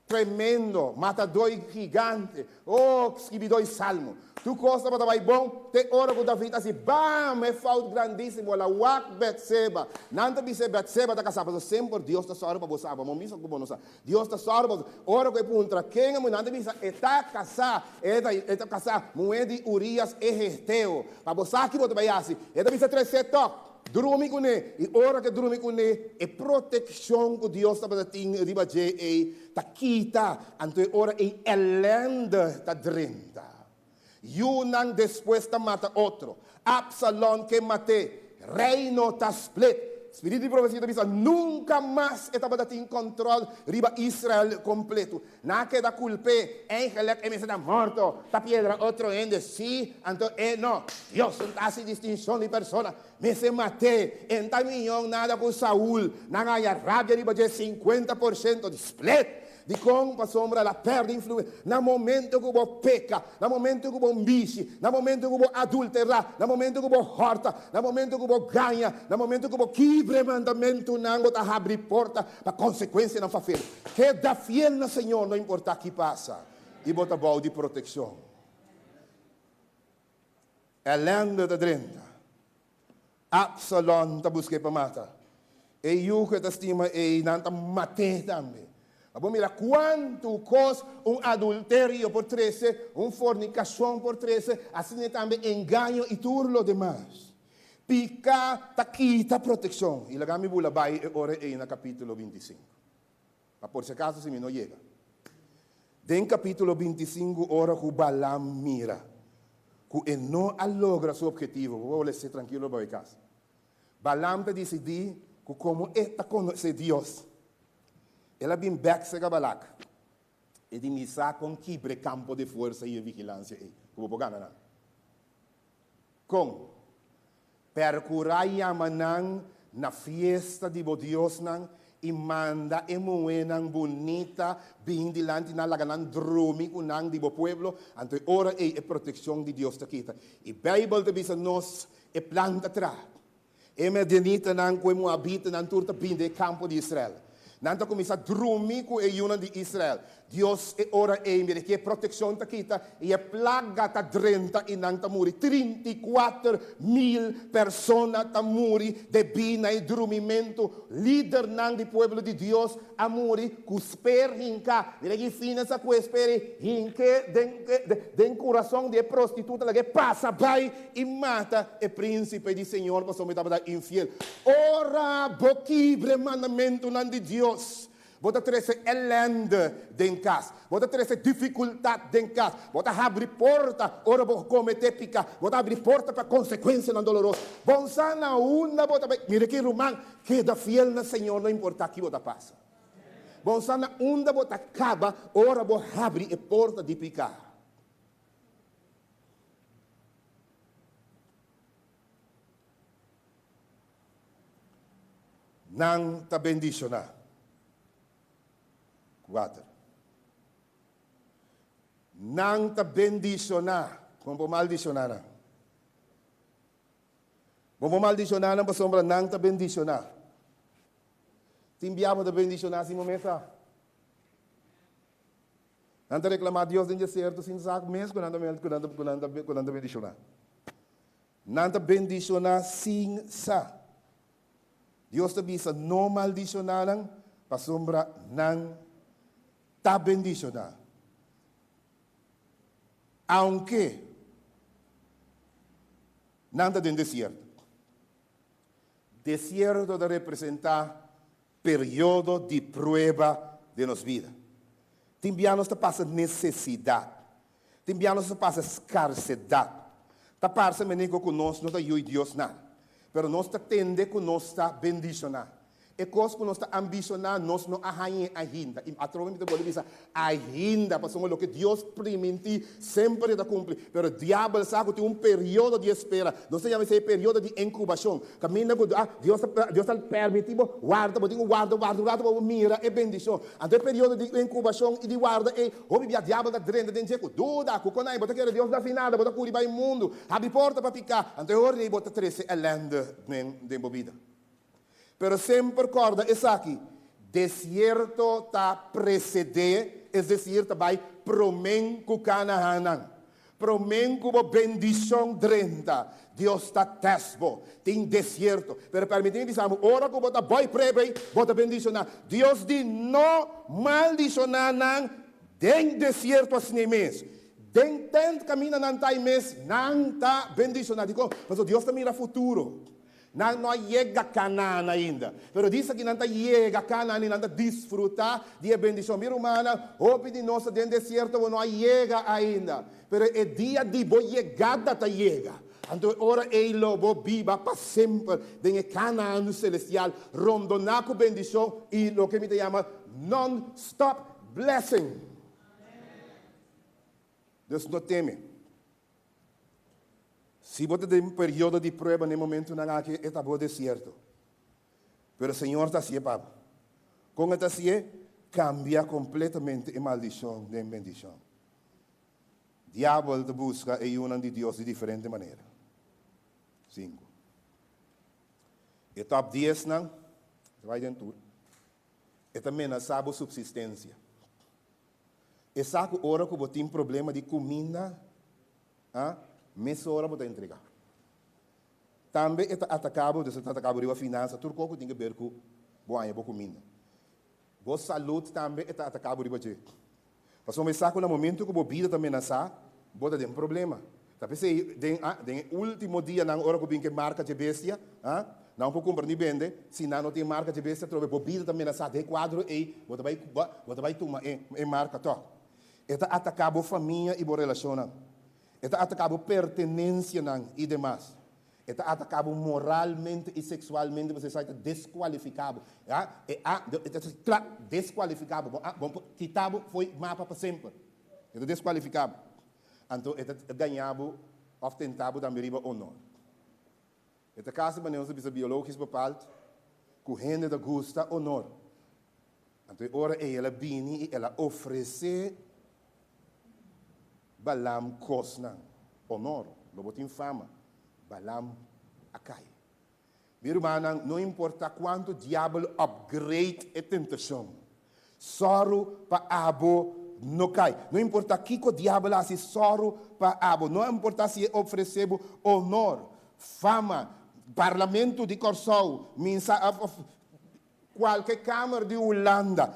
[SPEAKER 7] Tremendo, matadó i gigante. Oh, skibidó i salmo. Tur kos tabata bai bon te ora ku David hasi bam! E fout grandísimo. El a wak Betseba. Nan ta bis'é Betseba ta kasá, pasobra semper Dios ta sòru pa bo sa. Bo misa ku bo no sa. Dios ta sòru pa bo. Ora ku e puntra ken e muhé, nan ta bisa e ta kasá. E ta e ta kasá muhé di Urias e heteo. Pa bo sa ki bo ta bai hasi. E ta bisa tres'é tòg. Drumi kuné. I ora ku e drumi kuné, e protekshon ku Dios tabata tin riba dje ei ta kita. Anto e ora ei elènde ta drenta. Yunan despues ta mata otro. Absalon ke mat'é. Reino ta split. Spiritu di profesia ta bisa, nunka mas e tabata tin kòntròl riba Israel kompletu. Nan a keda kulp'é, Eigenlik e mester ta morto, ta piedra otro hende sí, anto e no. Dios no ta hasi distinshon di persona. Mester mat'é. E no ta miñon nada ku Saul. Nan a haña rabia riba dje 50% di split. Dikon? Pasobra el a pèrdè influensia. Na momento ku bo peka, na momento ku bo mbishi, na momento ku bo adulterá, na momento ku bo hòrta, na momento ku bo gaña, na momento ku bo kibra e mandamentunan, bo ta habri porta pa konsekuensianan fafel. Keda fiel na Señor no importá ki pasa, i bo ta bou di protekshon. Elènde ta drenta. Absalon ta busk'é pa mata. E yu ku e ta stima ei, nan ta mat'é tambe. A bo mira kuantu kos un adulterio por trese, un fornikashon por trese, asina tambe engaño i tur lo demas. Piká ta kita protekshon. I laga mi bula bai e ora ei na kapítulo 25. Ma por si akaso si mi no yega. Den kapítulo 25 ora ku Balaam mira ku e no a logra su ophetivo, bo por lese trankilo bai kas. Balaam ta disidí ku komo e ta konosé Dios, el a bin bèk serka Balak. E di, Mi sa kon kibra e kampo di fuersa i e vigilansia ei, ku bo por gana nan. Kon? Perkurá yama nan na fiesta di bo diosnan i manda e muhénan bunita bin dilanti nan, laga nan drumi ku nan di bo pueblo. Anto e ora ei e protekshon di Dios ta kita. I Beibel ta bisa nos e plan ta traha. E medianitanan ku e moabitanan tur ta bin den e kampo di Israel. Nan ta kuminsá drumi ku e yunan di Israel. Dios e ora ei mira ki e protekshon ta kita i e plaga ta drenta i nan ta muri. 34,000 persona ta muri debí na e drumimentu. Lidernan di pueblo di Dios a muri ku sper hinká. Mira ki fina sa ku e sper ei hink'é den den kurason di e prostituta laga e pasa bai I mata e prínsipe di Señor pasobra mi tabata infiel. Ora bo kibra e mandamentunan di Dios, bo ta trese elènde den kas, bo ta trese difikultat den kas, bo ta habri porta ora bo kometé piká, bo ta habri porta pa konsekuensianan doloroso. Bon sa na unda bo ta bai. Mira ki ruman, keda fiel na Señor no importá ki bo ta pasa. Bon sa na unda bo ta kaba ora bo habri e porta di piká. Nan ta bendishoná. Kuater. Nan ta bendishoná. Kon bo maldishoná nan? Bo por maldishoná nan pasobra nan ta bendishoná. Tin bia bo ta bendishoná sin bo mes sa. Nan ta reklamá Dios den desierto sin sa mes ku nan ta ku nan ta ku nan ta ku nan ta bendishoná. Nan ta bendishoná sin sa. Dios ta bisa no maldishoná nan pasobra nan ta bendishoná. Aunke nan ta den desierto. Desierto ta representá periodo di prueba den nos bida. Tin bia nos ta pasa nesesidat. Tin bia nos ta pasa skarsedat. Ta parse manera ku nos no ta yui Dios nada. Pero nos ta tende ku nos ta bendishoná. E kos ku nos ta ambishoná, nos no a hañ'é ainda. I atrobe mi ta bolbe bisa, ainda, pasobra loke Dios primintí semper e ta kumpli. Pero diabel sa ku tin un periodo di espera. Nos ta yama esei periodo di inkubashon. Kaminda ku Dios ta Dios ta permití bo warda, bo tin ku warda, warda un ratu pa bo mira e bendishon. Anto e periodo di inkubashon i di warda ei, hopi bia diabel ta drenta den dje ku duda, ku konai, bo ta kere Dios no hasi nada, bo ta kuri bai mundu, habri porta pa piká. Anto e ora ei bo ta trese elende den bo bida. Pero semper kòrda esaki, desierto ta presedé, es desir, ta bai promé ku Kanaannan. Promé ku bo bendishon drenta, Dios ta tèst bo. Tin desierto. Pero permití mi bisa bo, ora ku bo ta bai prueba ei, bo ta bendishoná. Dios di no maldishoná nan den desierto asina ei mes. Den tènt kaminda nan ta ei mes, nan ta bendishoná. Dikon? Pasobra Dios ta mira futuro. Nan no a yega Kanaan ainda. Pero disa ki nan ta yega Kanaan i nan ta disfrutá di e bendishon. Mi rumannan, hopi di nos ta den desierto, bo no a yega ainda. Pero e dia di bo yegada ta yega. Anto e ora ei lo bo biba pa semper den e Kanaan selestial, rondoná ku bendishon i loke mi ta yama non-stop blessing. Dus no teme. Si bo ta den un periodo di prueba na e momentunan aki, e ta bo desierto. Pero Señor ta hasié pa bo. Kon e ta hasié? Kambia kompletamente e maldishon den bendishon. Diabel ta buska e yunan di Dios di diferente manera. Sinku. E top diesnan, ta bai den tur, e ta menasá bo supsistensia. E sa ku ora ku bo tin problema di kuminda, a, mesora bo ta entregá. Tambe e ta ataká bo, dus e ta ataká bo riba finansa, tur kos ku tin ke ber ku bo haña bo kuminda. Bo salud tambe e ta ataká bo riba dje. Pasobra e sa ku na momento ku bo bida ta menasá, bo ta den problema. Ta p'esei den, a, den e último dianan ora ku bin ku e marka dje bestia, a, nan por kumpra ni bende, si nan no tin e marka dje bestia atrobe bo bida ta menasá. Den e kuadro ei bo ta bai, bo ta bai tuma e, e marka tòg. E ta ataká bo famia i bo relashonnan. E ta ataká bo pertenensianan i demas. E ta ataká bo moralmente i seksualmente pasobra esaki ta deskualifiká bo. Ya, e a, e ta kla deskualifiká bo. Bo a, bo por kita bo fo'i mapa pa semper. E ta deskualifiká bo. Anto e ta gañá bo òf tentá bo tambe riba onor. E ta kasi manera nos ta bisa biologisch bepaald ku hende ta gusta onor. Anto e ora ei el a bini i el a ofresé Balaam kosnan, onor, lo bo tin fama. Balaam a kai. Mi rumannan, no importá kuantu diabel upgrade e tentashon, sòru pa abo no kai. No importá kiko diabel hasi, sòru pa abo. No importá si e ofresé bo onor, fama, Parlamento di Kòrsou, minsa òf kualke kamer di Hulanda,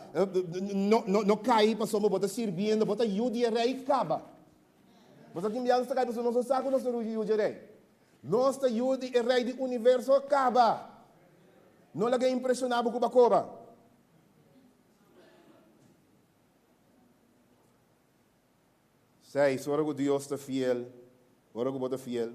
[SPEAKER 7] no no kai pasobra bo ta sirbiendo, bo ta yu di e rei kaba. Bo sa tin biaha nos ta kai pasobra nos no sa ku nos ta yu di e rei. Nos ta yu di e Rei di universo kaba. No laga impreshoná bo ku bakoba. Seis, ora ku Dios ta fiel, ora ku bo ta fiel,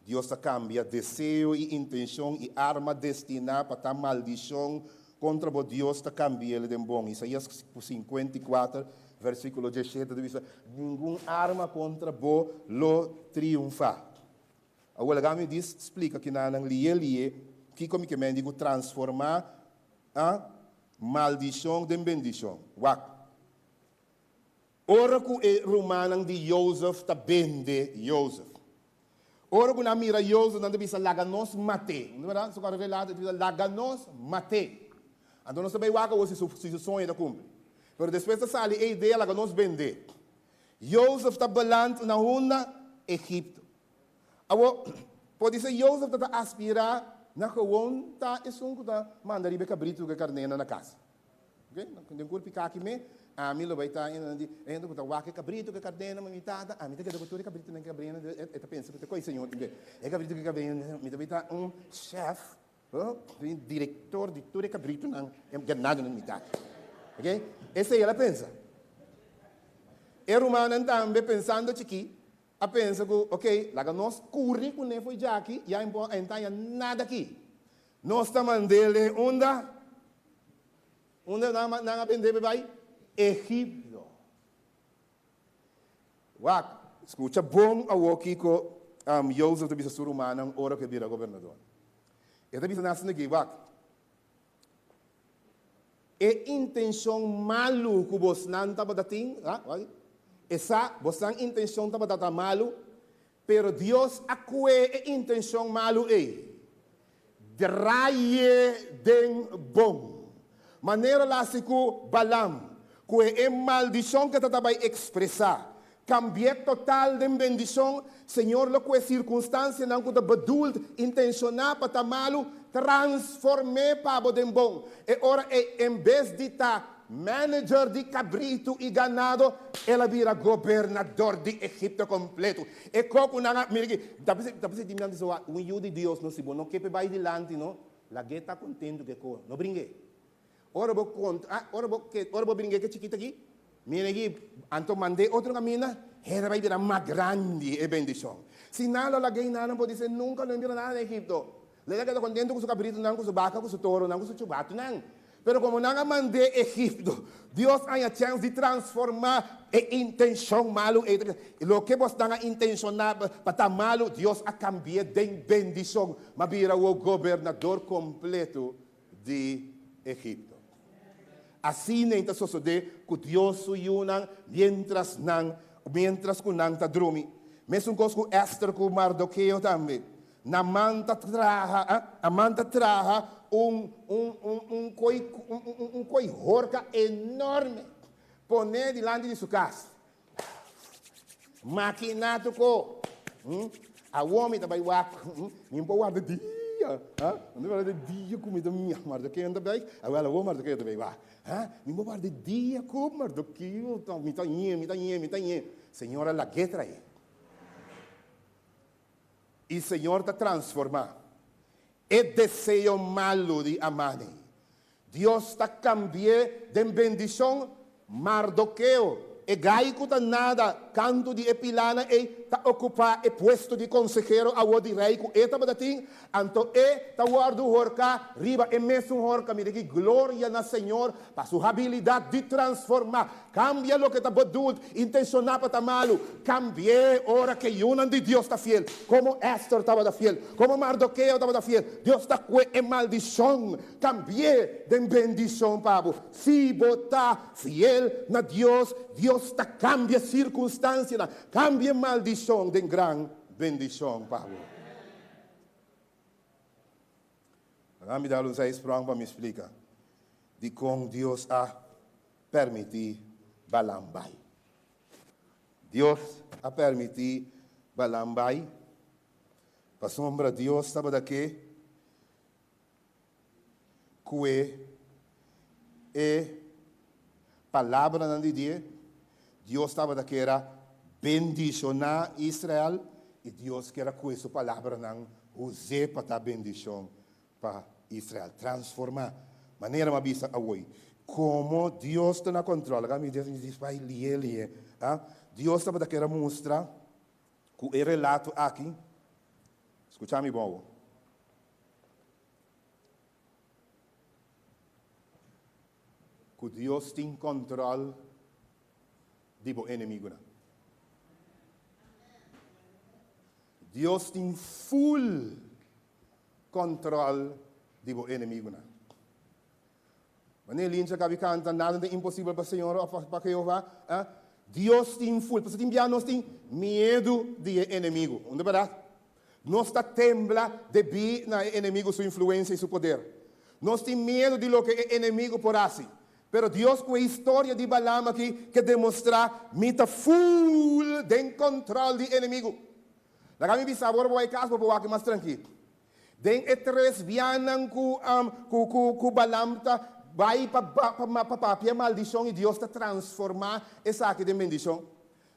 [SPEAKER 7] Dios ta kambia deseo i intenshon i arma destiná pa ta maldishon kontra bo, Dios ta kambi'el den bon. Isaías 54, versíkulo 17 ta bisa, Ningun arma kontra bo lo triunfá. Awor laga mi dis splika kinanan lié lié kiko mi ke men di ku transformá a maldishon den bendishon. Wak. Ora ku e rumannan di Jozef ta bende Jozef. Ora ku nan mira Jozef nan ta bisa laga nos mat'é. No bèrdat? Su kòrda relato e ta bisa laga nos mat'é. Anto nos ta bai wak awor si su si su soño ta kumpli. Pero despues ta sali e idea laga nos bend'é. Jozef ta beland na unda? Egipto. Awor, podisé Jozef ta ta aspirá na gewoon ta esun ku ta manda riba e kabritu ku e karnénan na kas. Oke, den kurpi kaki me, ami lo bai ta e hende ku ta wak e kabritu ku e karnénan, ma mi tata, ami ta keda ku tur e kabritunan ku e kabrinan, e ta pensa ku ta koi señor tin be. E kabritu ku e kabrinan, mi ta bai ta un chèf, un direktor di tur e kabritunan, e ganadonan di mi tata. Oke, esei el a pensa. E rumannan tambe pensando chikí a pensa ku ok laga nos kuri kuné fo'i djaki ya en por entaña nada aki. Nos ta mand'é unda? Unda nan a bend'é bai? Egipto. Wak, skucha bon awor kiko Jozef ta bisa su rumannan ora ku e bira gobernador. E ta bisa nan asina aki, Wak, e intenshon malu ku bosnan tabata tin, e sa, bosnan intenshon tabata ta malu, pero Dios a kue e intenshon malu ei, draie den bon. Manera la hasi ku Balaam, ku e e maldishon ku e ta ta bai ekspresá, kambi'é total den bendishon, Señor lo kue sirkunstansianan ku ta bedoeld, intenshoná pa ta malu, transform'é pa bo den bon. E ora ei, en bes di ta manager di kabritu i ganado, el a bira gobernador di Egipto kompletu. E kos ku nan a, mira aki, ta bisa, ta bisa di mi antes, un yu di Dios no, si bo no ke p'e bai dilanti no, Lag'é ta kontentu ku e kos. No bring'é. Ora bo kont, ah, ora bo ke, ora bo bring'é ku e chikit aki, mira aki, anto mand'é otro kaminda, hende bai bira mas grandi e bendishon. Si nan lo lag'é i nan no por dis'é nunka lo e bira nada na Egipto. Lo e ta keda kontentu ku su kabritunan, ku su baka, ku su toronan, ku su chubatunan. Pero komo nan a mand'é Egipto, Dios haña chèns di transformá e intenshon malu ei. Loke bosnan a intenshoná pa ta malu, Dios a kambi'é den bendishon. M'a bira awor gobernador kompleto di Egipto. Asina ei ta sosodé ku Dios su yunan miéntras nan miéntras ku nan ta drumi. Mesun kos ku Èster ku Mardokeo tambe. Naman ta traha, Aman ta traha un, un, un, un koi, un, un, un koi horka enorme, pone dilanti di su kas. Makina tuko. Hm? Awor mi ta bai wak, hm? Mi por warda dia, ha? Mi por warda dia ku mi ta mira Mardokeo ta bai, awel awor Mardokeo ta bai wak, ha? Mi por warda dia ku Mardokeo ta, mi ta ñe, mi ta ñe, mi ta ñe. Señor a lag'é trae. I Señor ta transformá e deseo malu di Amani. Dios ta kambi'é den bendishon. Mardokeo, e gai ku ta nada kantu di e pilana ei, ta okupá e puesto di konsehero awor di rei ku e tabata tin, anto e ta wòrdu horká riba e mesun horka. Mira ki gloria na Señor pa su habilidat di transformá! Kambia loke ta bedoeld, intenshoná pa ta malu. Kambi'é ora ku e yunan di Dios ta fiel, komo Èster tabata fiel, komo Mardokeo tabata fiel. Dios ta kue e maldishon, kambi'é den bendishon pa bo. Si bo ta fiel na Dios, Dios ta kambia sirkunstansianan, kambia e maldishon den gran bendishon pa bo. Laga mi dal un zijsprong pa mi splika dikon Dios a permití Balaam bai. Dios a permití Balaam bai pasobra Dios tabata ke ku e e palabranan di die. Dios tabata kier a bendishoná Israel i Dios kier a kue su palabranan us'é pa ta bendishon pa Israel. Transformá. Manera mi a bisa awoi, komo Dios ta na kòntròl, laga mi dies bai lié lié, ah, Dios tabata kier a mustra ku e relato aki, skucha mi bon awor. Ku Dios tin kòntròl di bo enemigunan. Dios tin ful kòntròl di bo enemigunan. Wanneer Lincha kabi kanta, Nada ta imposibel pa Señor òf pa Jehová, Dios tin ful. Pasobra tin bia nos tin miedu di e enemigu. Unda bèrdat? Nos ta tembla debí na e enemigu su influensia i su poder. Nos tin miedu di loke e enemigu por hasi. Pero Dios ku e historia di Balaam aki ke demostrá, Mi ta ful den kòntròl di enemigu. Laga mi bisa bo ora bo bai kas bo por wak mas trankil. Den e tres bianan ku ku ku ku Balaam ta bai pa pa papia maldishon i Dios ta transformá esaki den bendishon.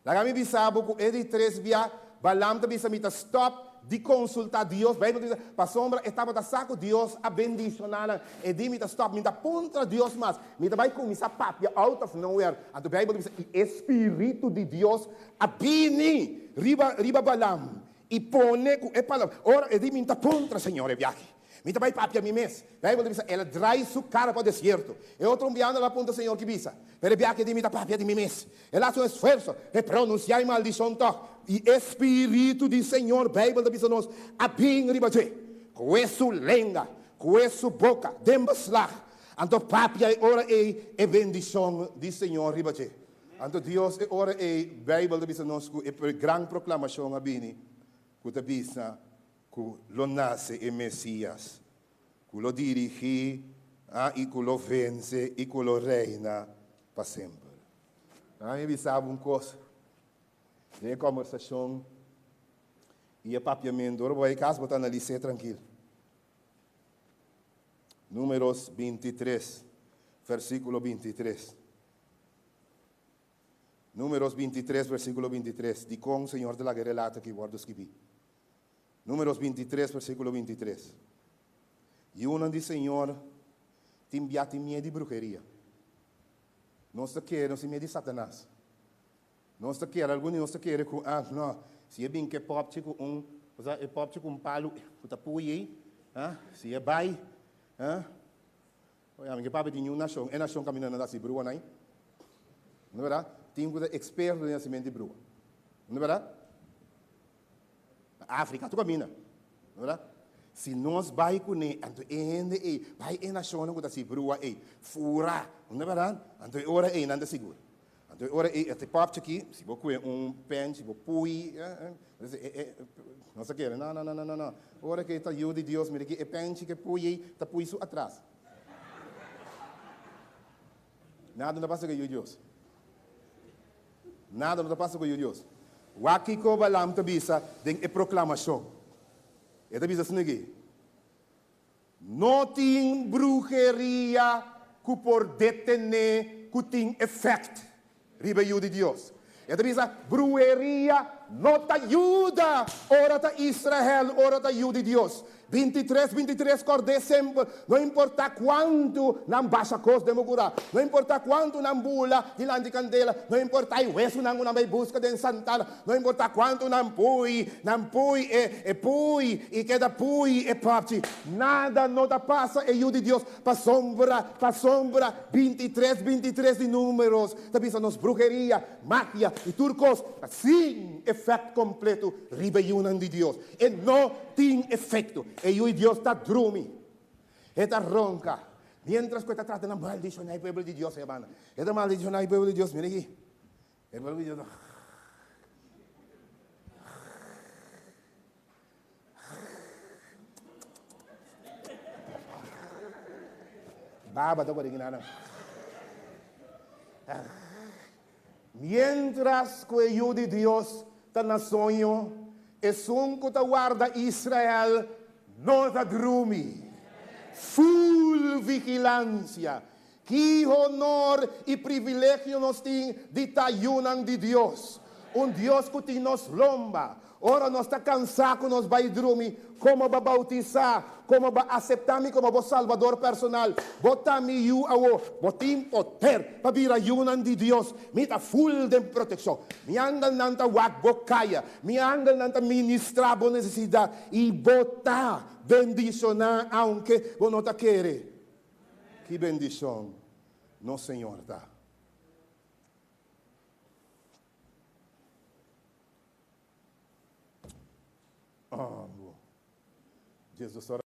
[SPEAKER 7] Laga mi bisa bo ku e di tres bia Balaam ta bisa mi ta stòp. di konsultá Dios. Beibel ta bisa, Pasobra e tabata sa ku Dios a bendishoná nan. E di, Mi ta stòp, mi ta puntra Dios mas. Mi ta bai kuminsá papia out of nowhere. Anto Beibel ta bisa, I e spiritu di Dios a bini riba riba Balaam i pone ku e palabra. Ora e di, Mi ta puntra Señor e biahe. Mi ta bai papia mi mes. Beibel ta bisa, El a drai su kara pa desierto. E otro un biaha el a puntra Señor ki bisa. Pero e biaha di mi ta papia di mi mes. El a hasi un esfuerso p'e pronunsiá e maldishon tòg. I e spiritu di Señor, Beibel ta bisa nos, a bin riba dje, kue su lenga, kue su boka den beslag. Anto papia e ora ei e bendishon di Señor riba dje. Anto Dios e ora ei, Beibel ta bisa nos ku e gran proklamashon a bini ku ta bisa ku lo nase e Mesias, ku lo dirigí a i ku lo vense i ku lo reina pa semper. Ami bisa bo un kos, den e kòmbersashon i e papiamentu, ora bo bai kas bo ta analis'é trankil. Números 23, versíkulo 23. Números 23, versíkulo 23. Dikon Señor ta laga e relato aki wòrdu skibí? Números 23, versíkulo 23. Yunan di Señor tin bia tin miedu di bruheria. Nos ta kere, nos tin miedu di Satanas. Nos ta kere, algun di nos ta kere ku, ah, no, si e bin ku e pòpchi ku un, osea, e pòpchi ku un palu ku ta pui ei, ah, si e bai, ah, oye, ami ke papia di niun nashon, e nashon kaminda nan ta hasi brua nai. No bèrdat? Tin ku ta eksperto den hasimentu di brua. No bèrdat? Afrika tur kaminda, no bèrdat? Si nos bai kuné, anto e hende ei bai e nashonnan ku ta hasi brua ei, fura, no bèrdat? Anto e ora ei nan ta sigur. Anto e ora ei e pòpchi aki, si bo kue un pènchi, bo pui, nos ta kere, no, no, no, no, no. Ora ku e ta yu di Dios, mira aki e pènchi ku e pui ei ta pui su atras. Nada no ta pasa ku e yu di Dios. Nada no ta pasa ku yu Dios. Wak kiko Balaam ta bisa den e proklamashon. E ta bisa asina aki, No tin bruheria ku por detené ku tin efèkt riba e yu di Dios. E ta bisa, Bruheria no ta yuda ora ta Israel, ora ta yu di Dios. 23, 23 Kòrd'é semper, no importá kuantu nan basha kos den bo kurá, no importá kuantu nan bula dilanti kandela, no importá e wesunan ku nan bai buska den santana, no importá kuantu nan pui, nan pui e e pui i keda pui e pòpchi, nada no ta pasa e Yu di Dios pasobra, pasobra 23, 23 di Números ta bisa nos bruheria, magia i tur kos ta sin efèkt kompletu riba e yunan di Dios. E no tin efekto. E Yu di Dios ta drumi. E ta ronka. Miéntras ku e ta trata na maldishoná e pueblo di Dios ei banda. E ta maldishoná e pueblo di Dios. Mira aki. E pueblo di Dios ta. Baba ta kore kina nan. Miéntras ku e Yu di Dios ta na soño, esun ku ta warda Israel no ta drumi. Ful vigilansia! Ki honor i privilegio nos tin di ta yunan di Dios! Un Dios ku tin nos lomba. Ora nos ta kansá ku nos bai drumi, komo bo a boutisá, komo bo a aseptá mi komo bo Salbador personal, bo ta mi yu awo, bo tin poder pa bira yunan di Dios. Mi ta ful den protekshon. Mi angelnan ta wak bo kaya. Mi angelnan ta ministrá bo nesesidat i bo ta bendishoná aunke bo no ta kere. Ki bendishon nos Señor ta! Oh, Jesus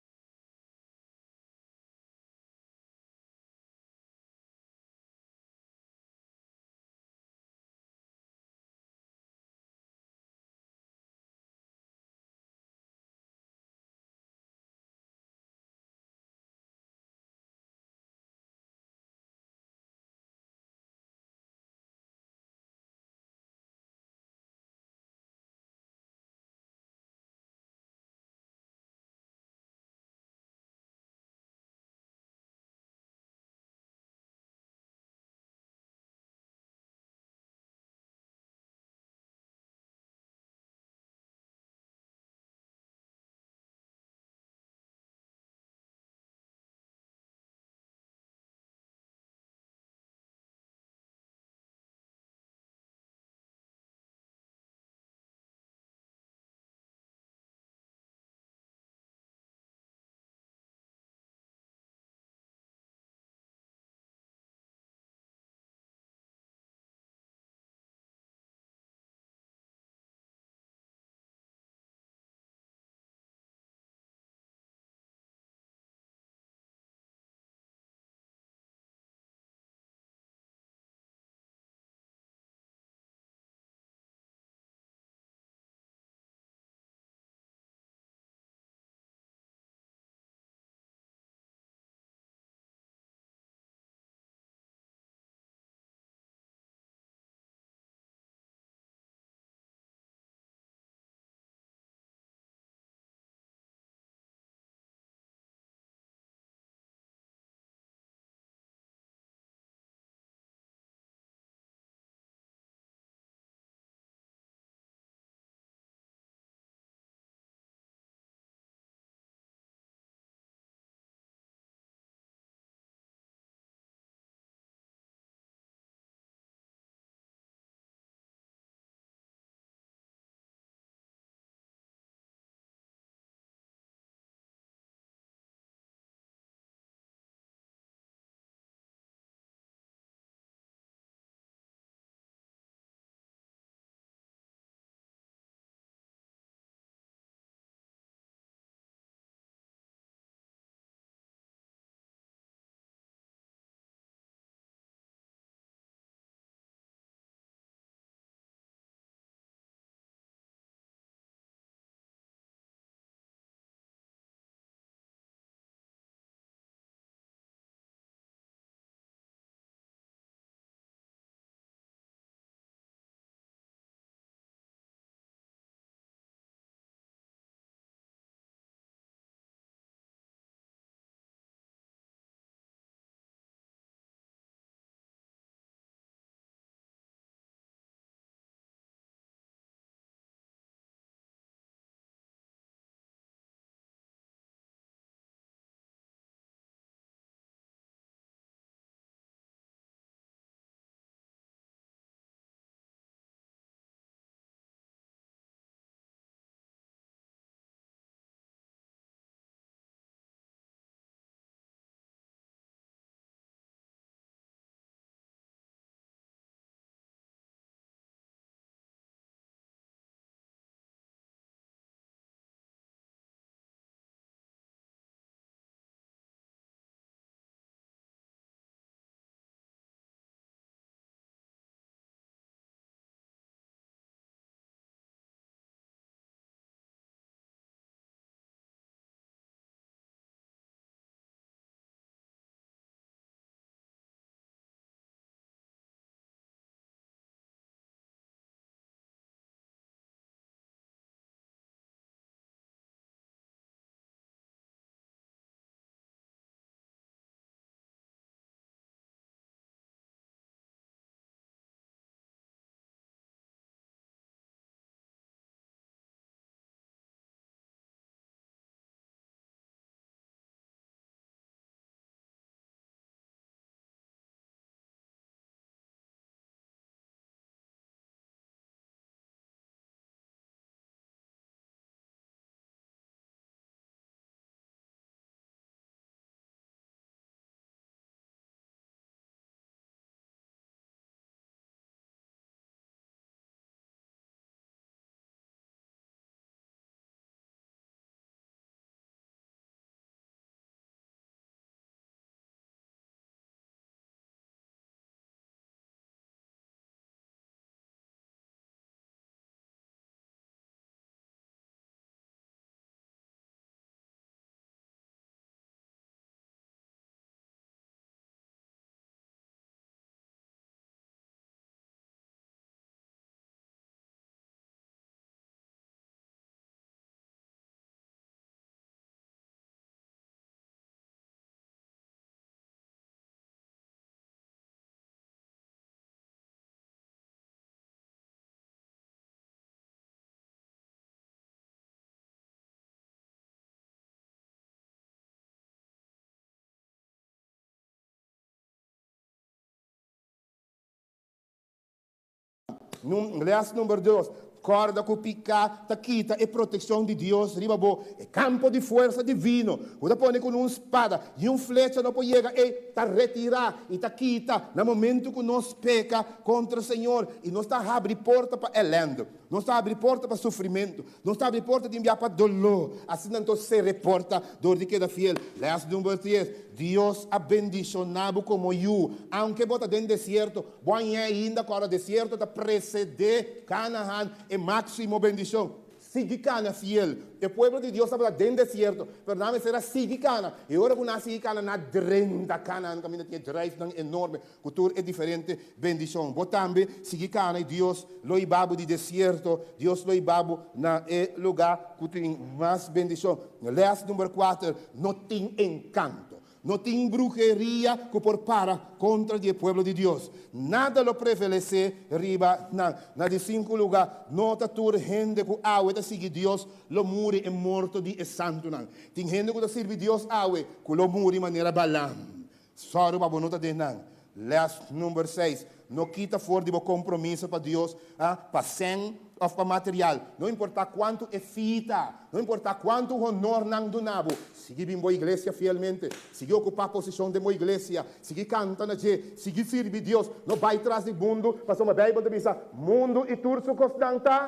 [SPEAKER 7] Les number dos, Kòrda ku piká ta kita e protekshon di Dios riba bo. E kampo di fuersa divino ku ta pone ku un spada i un flecha no por yega ei, ta retirá i ta kita na momentu ku nos peka kontra Señor i nos ta habri porta pa elènde, nos ta habri porta pa sufrimentu, nos ta habri porta di biaha pa doló. Asina anto sera e porta dor di keda fiel. Lès number tres, Dios a bendishoná bo komo yu, aunke bo ta den desierto. Bo aña ainda ku ora desierto ta presedé Kanahan, e máksimo bendishon. Sigui kana fiel. E pueblo di Dios tabata den desierto, pero nan mester a sigui kana. I ora ku nan a sigui kana, nan a drenta Kanahan kaminda tin e druifnan enorme ku tur e diferente bendishon. Bo tambe sigui kana i Dios lo hiba bo di desierto, Dios lo hiba bo na e lugá ku tin mas bendishon. Lès number kuater, No tin enkanto. No tin bruheria ku por para kontra di e pueblo di Dios. Nada lo prevalesé riba nan. Na di sinku lugá, no ta tur hende ku awe ta sigui Dios lo muri e morto di e santunan. Tin hende ku ta sirbi Dios awe ku lo muri manera Balaam. Sòru pa bo no ta den nan. Lès number seis, No kita for di bo kompromiso pa Dios, pa sèn òf pa material. No importá kuantu e fee ta, no importá kuantu honor nan duna bo, sigui bin bo iglesia fielmente, sigui okupá posishon den bo iglesia, sigui kanta na dje, sigui sirbi Dios. No bai tras di mundu, pasobra Beibel ta bisa, Mundu i tur su kosnan ta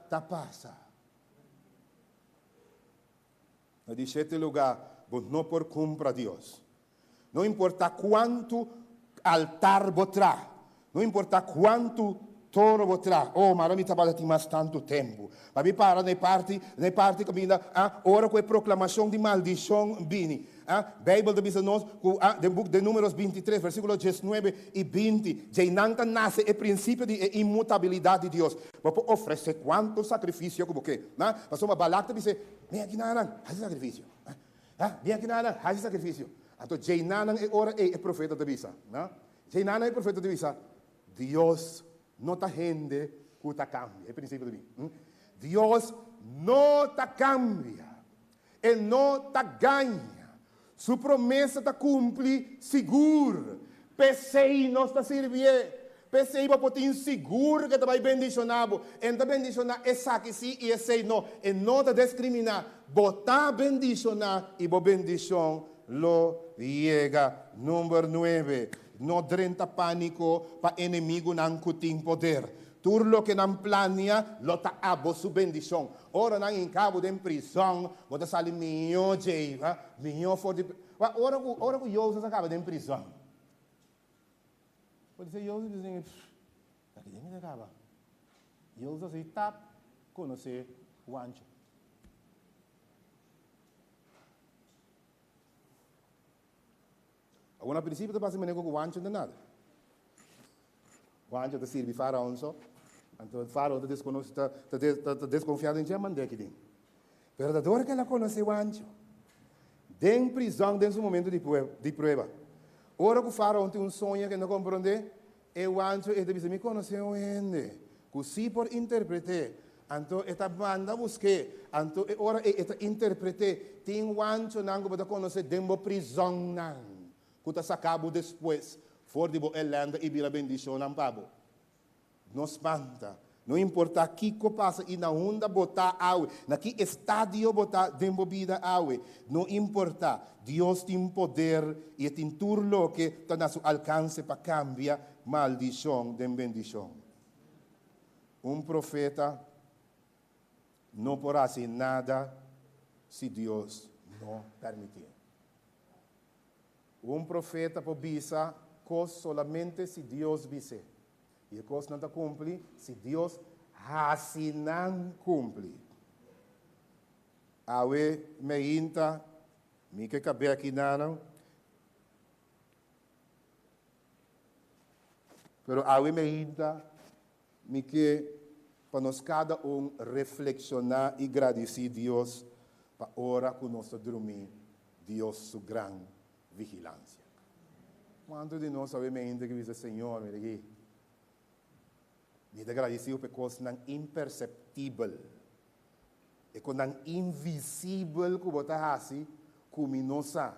[SPEAKER 7] ta pasa. Na di shete lugá, bo no por kumpra Dios. No importá kuantu altar bo traha, no importá kuantu toro bo traha. Oh, mara mi tabata tin mas tantu tempu. Pa mi para na e parti, na e parti kaminda, ah, ora ku e proklamashon di maldishon bini. Ah, Beibel ta bisa nos ku, ah, den buk den Números bintitres, versíkulo diesnuebe i binti, djeinan ta nase e prinsipio di e inmutabilidat di Dios. Bo por ofresé kuantu sakrifisio ku bo ke. Ah, pasobra Balak ta bis'é, Bin aki nanan, hasi sakrifisio. Ha, bin aki nanan, hasi sakrifisio. Anto djei nanan e ora ei e profeta ta bisa, na? Djei nanan e profeta ta bisa, Dios no ta hende ku ta kambia. E prinsipio ta bin. Dios no ta kambia. E no ta gaña. Su promesa ta kumpli sigur. P'esei nos ta sirbié. P'esei bo por tin sigur ku e ta bai bendishoná bo. E no ta bendishoná esaki sí i esei no. E no ta diskriminá. Bo ta bendishoná i bo bendishon lo yega. Number nuebe, No drenta pániko pa enemigunan ku tin poder. Tur loke nan plania lo ta abo su bendishon. Ora nan hinka bo den prizòn, bo ta sali mihó djei, mihó for di. Wak, ora ku, ora ku Jozef a kaba den prizòn, bo di Jozef bisa den, pff, ta ki den mi ta kaba? Jozef a tap konosé Juancho. Awor na prinsipio ta pasa manera ku Juancho no ta nada. Juancho ta sirbi Faraon so, anto Faraon ta deskonosé, ta, ta, ta, ta deskonfiá den dje, a mand'é aki den. Pero ta dor ku el a konosé Juancho, den prizòn den su momento di di prueba. Ora ku Faraon tin un soño ku e no komprondé, e Juancho e ta bisa, Mi konosé un hende ku sí por interpret'é. Anto e ta manda busk'é. Anto e ora ei e ta interpret'é. Tin wanchonan ku bo ta konosé den bo prizònnan ku ta saka bo despues for di bo elènde i bira bendishonnan pa bo. No spanta. No importá kiko pasa i na unda bo ta awe, na ki estadio bo ta den bo bida awe, no importá, Dios tin poder i e tin tur loke ta na su alkanse pa kambia maldishon den bendishon. Un profeta no por hasi nada si Dios no permitié. Un profeta por bisa kos solamente si Dios bis'é. I e kosnan ta kumpli si Dios hasi nan kumpli. Awe meinta mi ke kab'é aki nanan. Pero awe meinta mi ke pa nos kada un reflekshoná i gradisí Dios pa ora ku nos ta drumí Dios su gran vigilansia. Kuantu di nos awe meinta ke bisa, Señor, mira aki, mi ta gradisí bo pa e kosnan imperseptibel, e kosnan invisibel ku bo ta hasi ku mi no sa.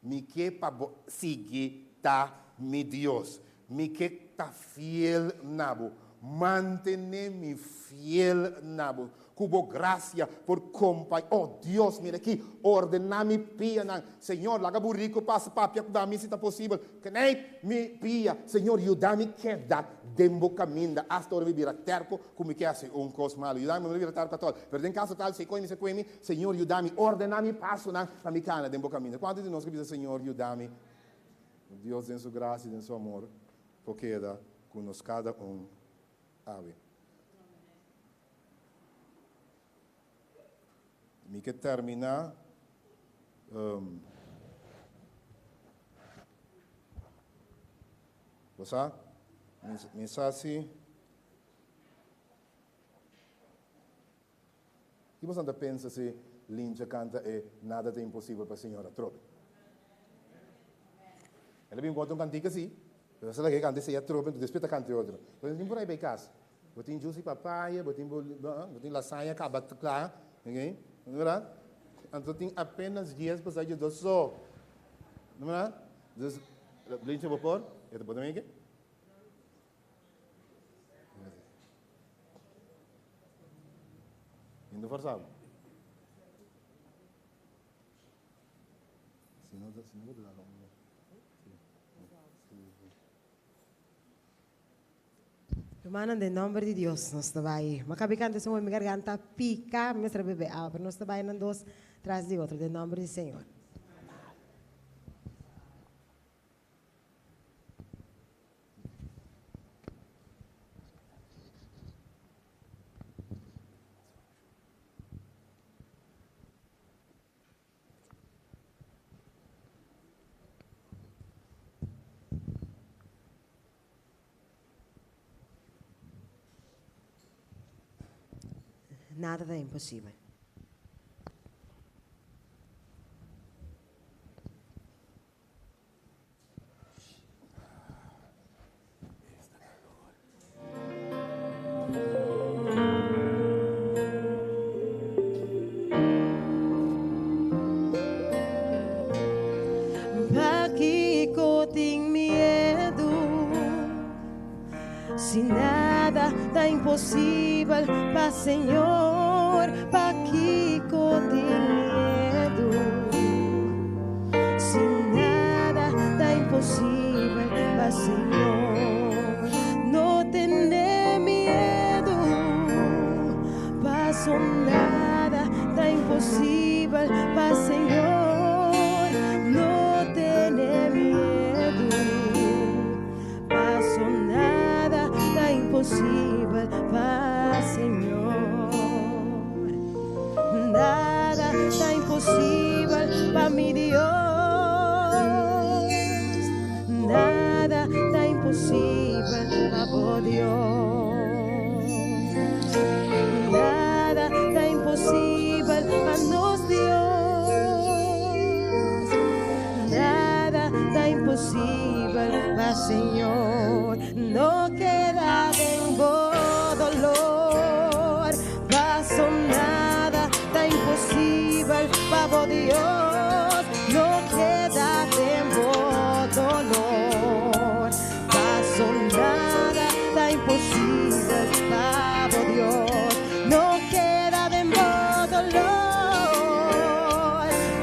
[SPEAKER 7] Mi ke pa bo sigui ta mi Dios. Mi ke ta fiel na bo. Mantené mi fiel na bo. Ku bo grasia por kompa. Oh Dios, mira aki, ordená mi pianan. Señor, laga buriku pasa papia ku mi si ta posibel. Knijp mi pia. Señor, yuda mi keda den bo kaminda asta ora mi bira tèrko ku mi ke hasi un kos malu. Yuda mi pa mi no bira tèrko atòl. Pero den kaso tal, si e koe mi sa koe mi, Señor, yuda mi, ordená mi pasonan pa mi kana den bo kaminda. Kuantu di nos ke bisa, Señor, yuda mi? Dios den su grasia i den su amor por keda ku nos kada un awe. Mi ke terminá bo sa, mi sa si Ki boso ta pensa si Lincha kanta e Nada ta imposibel pa Señor atrobe? El a bin konta un kantika si, pero esei ke kanta esei atrobe, enton despues ta kanta e otro. Pero tin por ai bai kas. Bo tin juice di papaya, bo tin bo bo tin lasaña kaba kla, ok, no berdad? Anto tin apenas dies pasá dje so, no berdad? Dus, Lincha bo por? E ta por tambe ke? Indo forzado. Si no, si no, te da lo mismo.
[SPEAKER 6] Hermano, den nomber di Dios nos ta bai. Ma kabi kanta esun mi garganta pika, mi mester bebe awa, pero nos ta bai nan dos tras di otro, den nomber di Señor. Nada ta imposibel. Pakiko tin miedu si nada ta imposibel pa Señor? Pakiko tin miedu si nada ta imposibel pa Señor? No tene miedu, paso nada ta imposibel pa Señor. No tene miedu, paso nada ta imposibel pa Señor. Nada ta imposibel pa mi Dios. Nada ta imposibel pa bo Dios. Nada ta imposibel pa nos Dios. Nada ta imposibel pa Señor. No keda den bo dolor. Paso nada ta imposibel pa bo Dios. No keda den bo dolor. Paso nada ta imposibel pa bo Dios. No keda den bo dolor.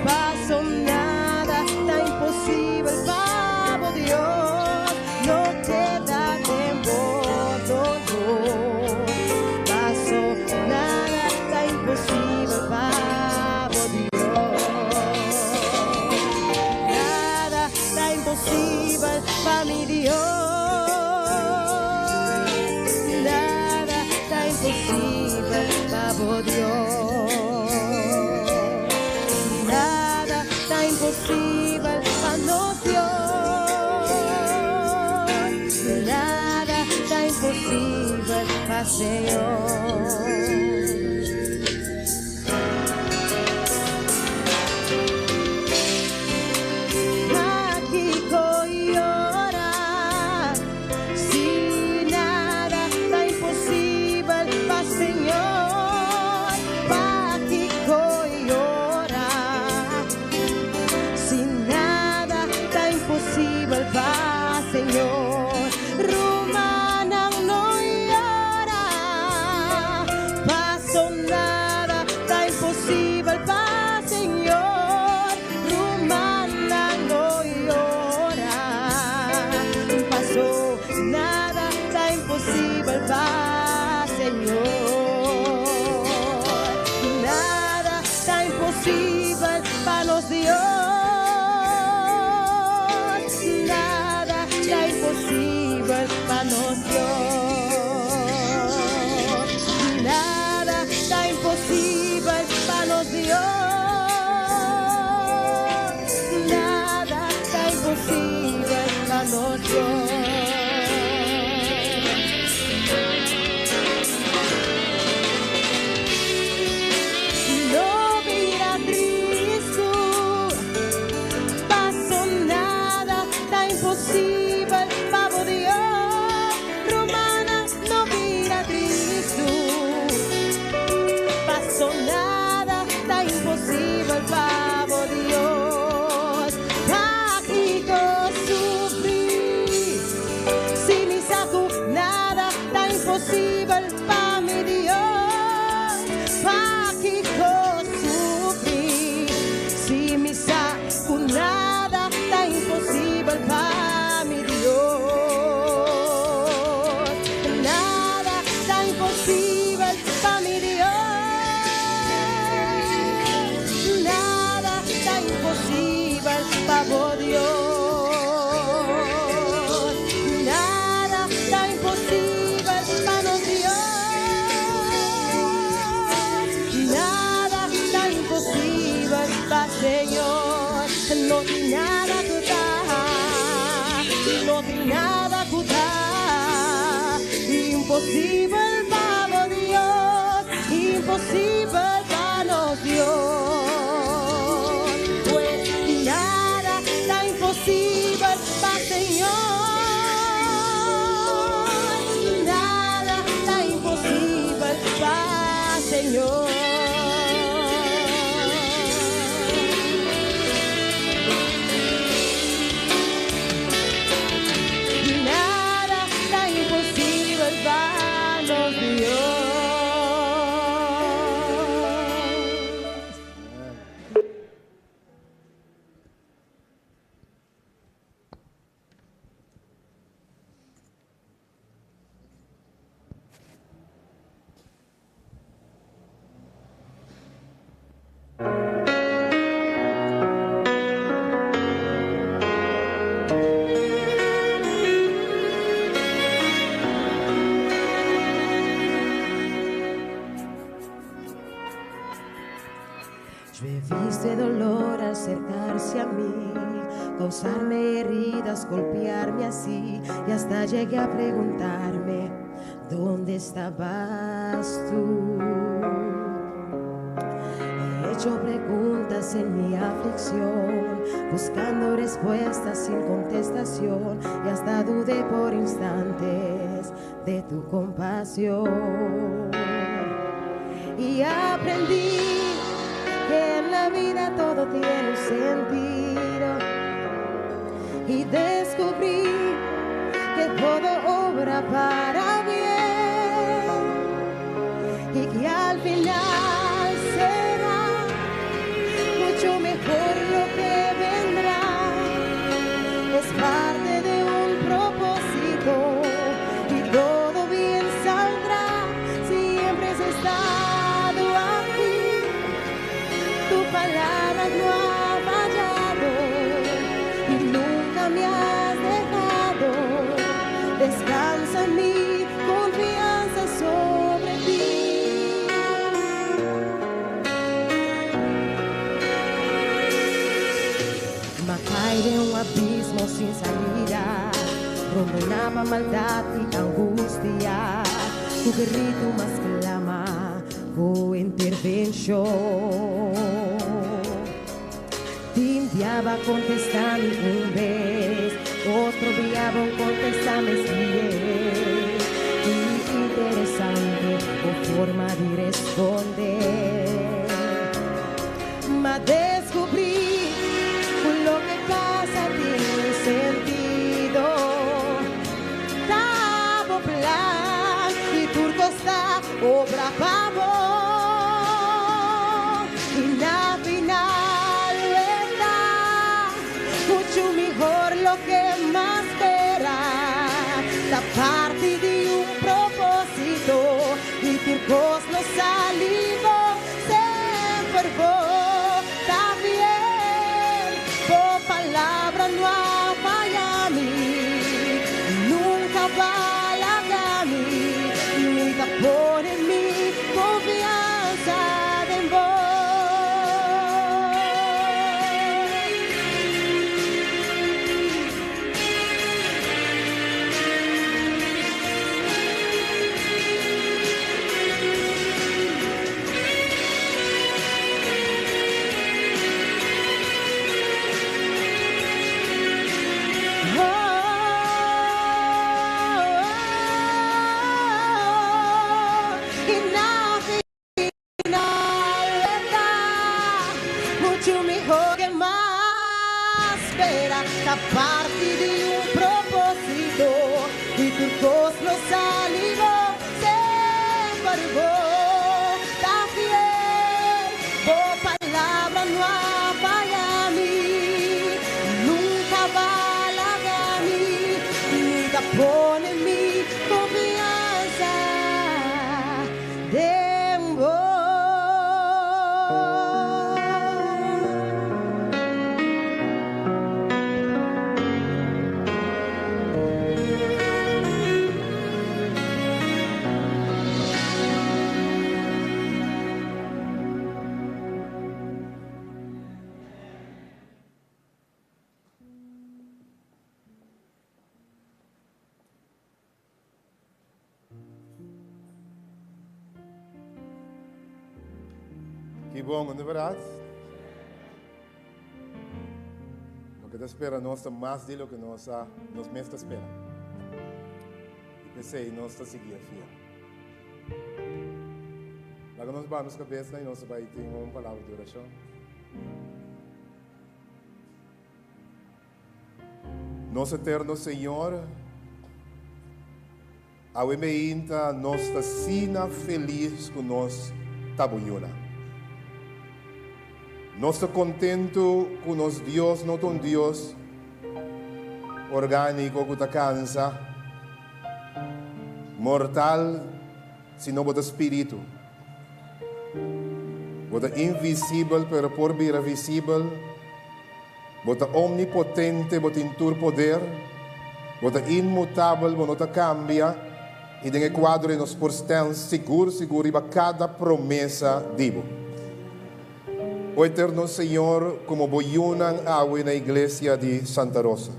[SPEAKER 6] Paso nada ta imposibel pa bo Dios. No keda den bo dolor. Paso nada ta imposibel pa bo Dios. Nada ta imposibel pa mi Dios. Nada ta imposibel pa bo Dios. Nada ta imposibel pa nos Dios. Nada ta imposibel pa Señor. Pakiko yora si nada ta imposibel pa Señor? Pakiko yora si nada ta imposibel pa Señor? Rumannan, no yora.
[SPEAKER 2] Dios.
[SPEAKER 4] No bira tristu, paso nada ta imposibel pa bo Dios. Rumannan, no bira tristu, paso nada ta imposibel pa bo Dios. Pakiko sufri, si mi sa ku nada ta imposibel pa mi Dios. Pakiko sufri, si mi sa ku nada ta imposibel pa mi Dios. Nada ta imposibel pa mi Dios. Nada ta imposibel pa bo Dios. Nada ta imposibel pa nos Dios. Nada ta imposibel pa Señor. No tin nada ku ta, no tin nada ku ta imposibel pa bo Dios, imposibel pa nos Dios. Pues nada ta imposibel pa Señor. Nada ta imposibel pa Señor. Nada ta imposibel pa nos Dios. Yo he visto el dolor acercarse a mí, causarme heridas, golpearme así, y hasta llegué a preguntarme, ¿dónde estabas tú? He hecho preguntas en mi aflicción, buscando respuestas sin contestación, y hasta dudé por instantes de tu compasión. Y aprendí que en la vida todo tiene un sentido, y descubrí que todo obra para bien, y que al final será mucho mejor lo que vendrá. Es parte de un propósito y todo bien saldrá. Siempre has estado aquí, tu palabra no ha fallado y nunca me has dejado. Descansa en mi confianza sobre ti. M'a kai den un abismo sin salida, rondoná pa maldat i angustia. Ku gritu m'a sklama bo intervenshon. Tin dia b'a kontestá mi un bes, otro dia bo'n kontestá mes lihé. I interesante bo forma di respondé. M'a deskubrí ku loke pasa tin un sentido. Ta bo plan i tur kos ta obra pa bon. I na final ta muchu mihó loke m'a spera. Ta parti di un propósito i tur kos lo sali bon. Semper bo ta fiel, bo palabra no a faya mi, nunka b'a laga mi, mi ta pone mi konfiansa den bo. Oh, y na final ta mucho mihor cu mas spera. Ta parti di un proposito y tur cos lo sali bon. Semper bo ta fiel, bo palabra no a faya mi. Nunca b'a laga mi, mi ta pone mi confianza den bo.
[SPEAKER 7] Ki bon, no verdad? Loke ta spera nos ta mas di loke nos a nos mes ta spera. I p'esei nos ta sigui a fia. Laga nos baha nos kabesnan i nos ta bai tin un palabra di orashon. Nos eterno Señor, awe meinta nos ta asina felis ku nos ta bo yuna. Nos ta kontentu ku nos Dios no ta un Dios orgániko ku ta kansa, mortal, sino bo ta spiritu. Bo ta invisibel pero por bira visibel. Bo ta omnipotente, bo tin tur poder, bo ta inmutabel, bo no ta kambia, i den e kuadro ei nos por stan sigur sigur riba kada promesa di bo. O Eterno Señor, komo bo yunan awe na Iglesia di Santa Rosa,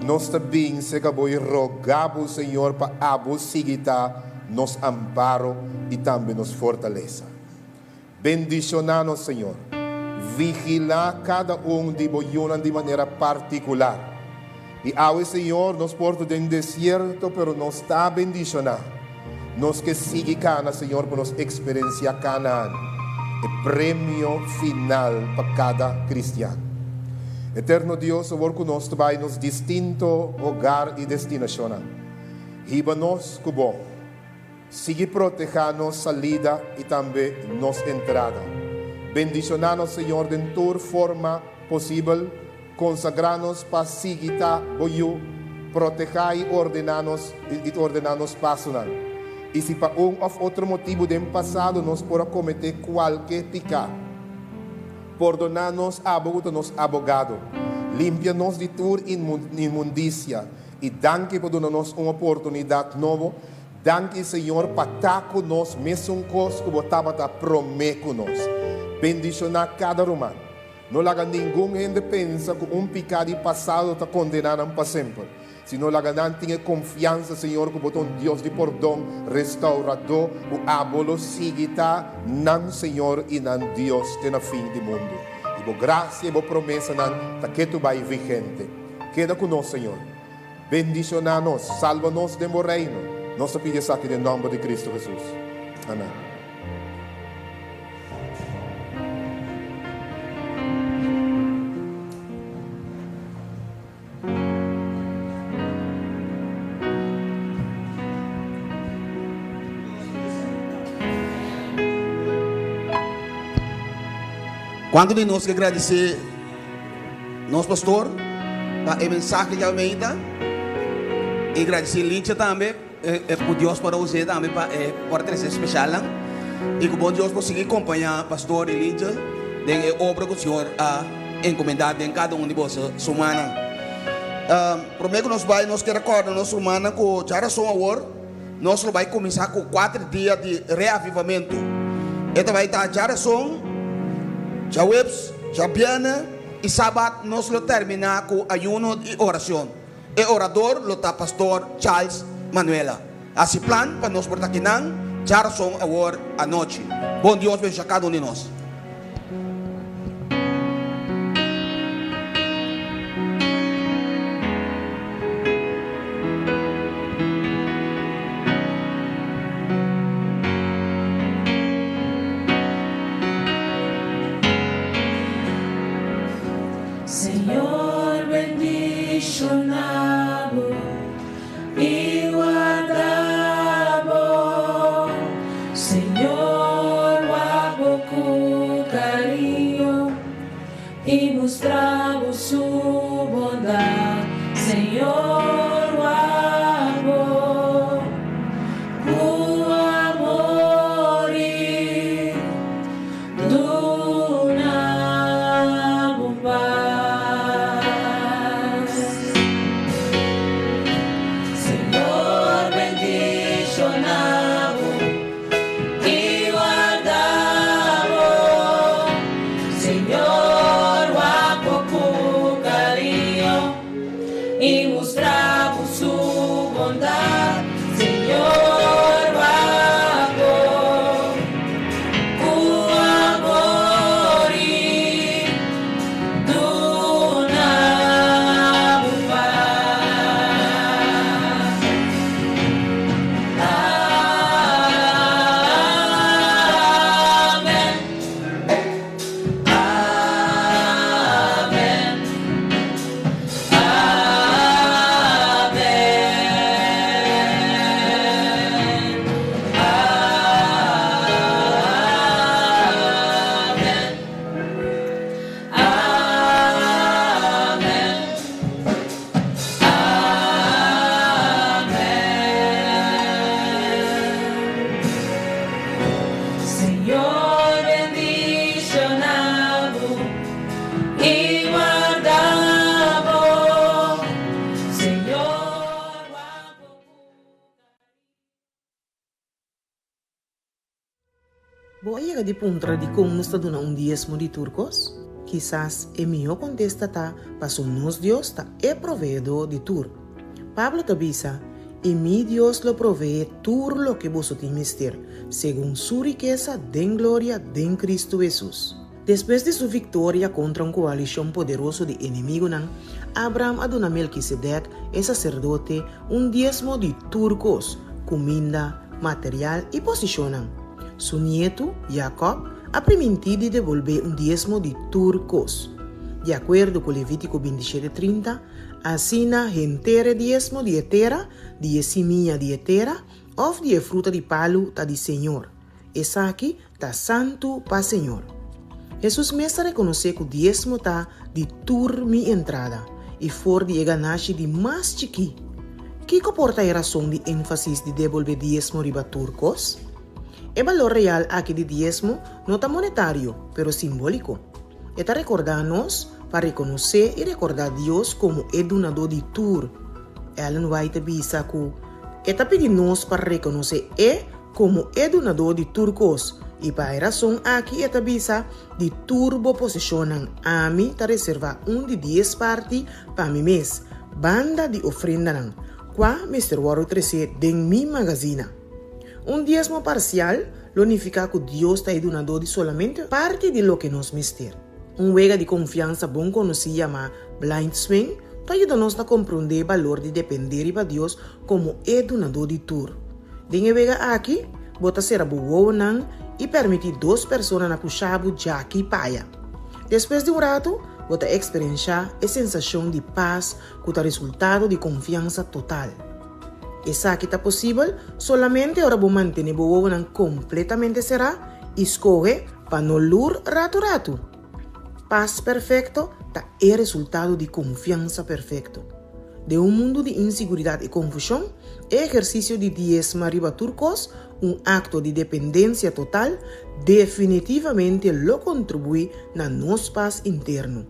[SPEAKER 7] nos ta bin serka bo i roga bo, Señor, pa abo sigui ta nos amparo i tambe nos fortalesa. Bendishoná nos, Señor. Vigilá kada un di bo yunan di manera partikular. I awe, Señor, nos por ta den desierto, pero nos ta bendishoná. Nos ke sigui kana, Señor, pa nos eksperensiá Kanaan, e premio final pa kada kristian. Eterno Dios, awor ku nos ta bai nos distinto hogar i destinashonnan, hiba nos ku bo. Sigui protehá nos salida i tambe nos entrada. Bendishoná nos, Señor, den tur forma posibel. Konsagrá nos pa sigui ta Bo yu. Protehá i ordená nos i ordená nos pasonan. I si pa un òf otro motibu den pasado nos por a kometé kualke piká, pordoná nos, Abo ku ta nos abogado. Limpia nos di tur inmundisia i danki pa duna nos un oportunidat nobo. Danki Señor pa ta ku nos mesun kos ku bo tabata promé ku nos. Bendishoná kada ruman. No laga ningun hende pensa ku un piká di pasado ta kondená nan pa semper, sino laga nan tin e konfiansa, Señor, ku bo ta un Dios di pordon, restauradó, ku abo lo sigui ta nan Señor i nan Dios te na fin di mundu. I bo grasia i bo promesanan ta ketu bai vigente. Keda ku nos, Señor. Bendiciona nos, salba nos den bo reino. Nos ta pidi esaki den nomber di Cristo Jesus. Amen.
[SPEAKER 5] Cuanto di nos ke gradece Nos pastor pa e mensahe dja meinta y gradici Licha tambe cu Dios por a us'e tambe pa e por a trece specialnan y cu bon Dios por sigui compaña pastor y Licha den e obra cu Señor a encomenda den cada un di boso su mannan. Prome cu nos bay nos kier recorda nos rumannan cu dja razon awor nos lo bay cuminsa cu cuater dia di reavivamento. E ta bay ta dja razon, djahuebs, djabierne y sabat nos lo termina cu ayuno y oracion. E orador lo ta Pastor Charles Manuela. Haci plan pa nos por ta kinan djarazon awor anochi. Bon Dios bendiciona cada un di nos.
[SPEAKER 2] Señor bendiciona bo y warda bo. Señor wak bo cu cariño y mustra bo su bondad. Señor wak bo cu amor y duna bo paz. Señor bendiciona bo y warda bo. Señor wak bo cu cariño y mustra bo su bondad. Señor wak bo cu amor y duna bo paz. Amen. Amen. Amen. Amen. Amen. Amen. Señor bendiciona bo y warda bo. Señor wak bo.
[SPEAKER 8] Bo a yega di puntra dikon nos ta duna un diesmo di tur kos? Kisas e mihó kontesta ta paso nos Dios ta e Proveedó di tur. Pablo ta bisa, I mi Dios lo proveé tur loke boso tin mester, segun su rikesa den gloria den Kristu Hesus. Despues di su viktoria kontra un koalishon poderoso di enemigunan, Abram a duna Melkisedek, e saserdote, un diesmo di tur kos, kuminda, material i posishonnan. Su nietu, Jakòb, a primintí di debolbé un diesmo di tur kos. Di akuerdo ku Levítiko bintishete trinta, asina henter e diesmo di e tera, di e simia di e tera òf di e fruta di palu ta di Señor. Esaki ta santu pa Señor. Hesus mes ta rekonosé ku diesmo ta di tur mi entrada i for di e ganashi di mas chikí. Kiko por ta e rason di énfasis di debolbé diesmo riba tur kos? E balor real aki di diesmo no ta monetario, pero simbóliko. E ta rekordá nos pa rekonosé i rekordá Dios komo e Dunadó di tur. Ellen White ta bisa ku E ta pidi nos pa rekonosé E komo e Dunadó di tur kos, i pa e rason aki e ta bisa, Di tur bo poseshonnan ami ta reservá un di dies parti pa mi mes, banda di ofrendanan, kua mester wòrdu tresé den mi magazina. Un diesmo parsial lo nifiká ku Dios ta e dunadó di solamente parti di loke nos mester. Un wega di konfiansa bon konosí yamá blind swing ta yuda nos na komprondé e balor di dependé riba Dios komo e dunadó di tur. Den e wega aki, bo ta sera bo wowonan i permití dos persona na pusha bo djaki pa aya. Despues di un ratu, bo ta eksperenshá e sensashon di pas ku ta resultado di konfiansa total. Esaki ta posibel solamente ora bo mantené bo wowonan kompletamente será i skohe pa no lur ratu ratu. Pas perfekto ta e resultado di konfiansa perfekto. Den un mundu di insiguridat i konfushon, e ehersisio di diesma riba tur kos, un akto di dependensia total, definitivamente lo kontribuí na nos pas interno.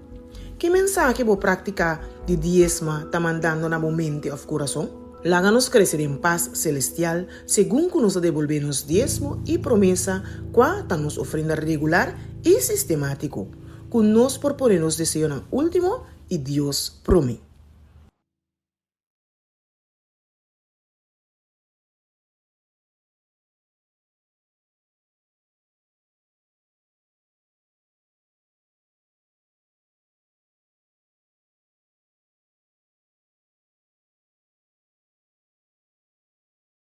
[SPEAKER 8] Ki mensahe bo práktika di diesma ta mandando na bo mente òf kurason? Laga nos krese den pas selestial segun ku nos ta debolbé nos diesmo i promesa kua ta nos ofrenda regular i sistemátiko, ku nos por pone nos deseonan último i Dios promé.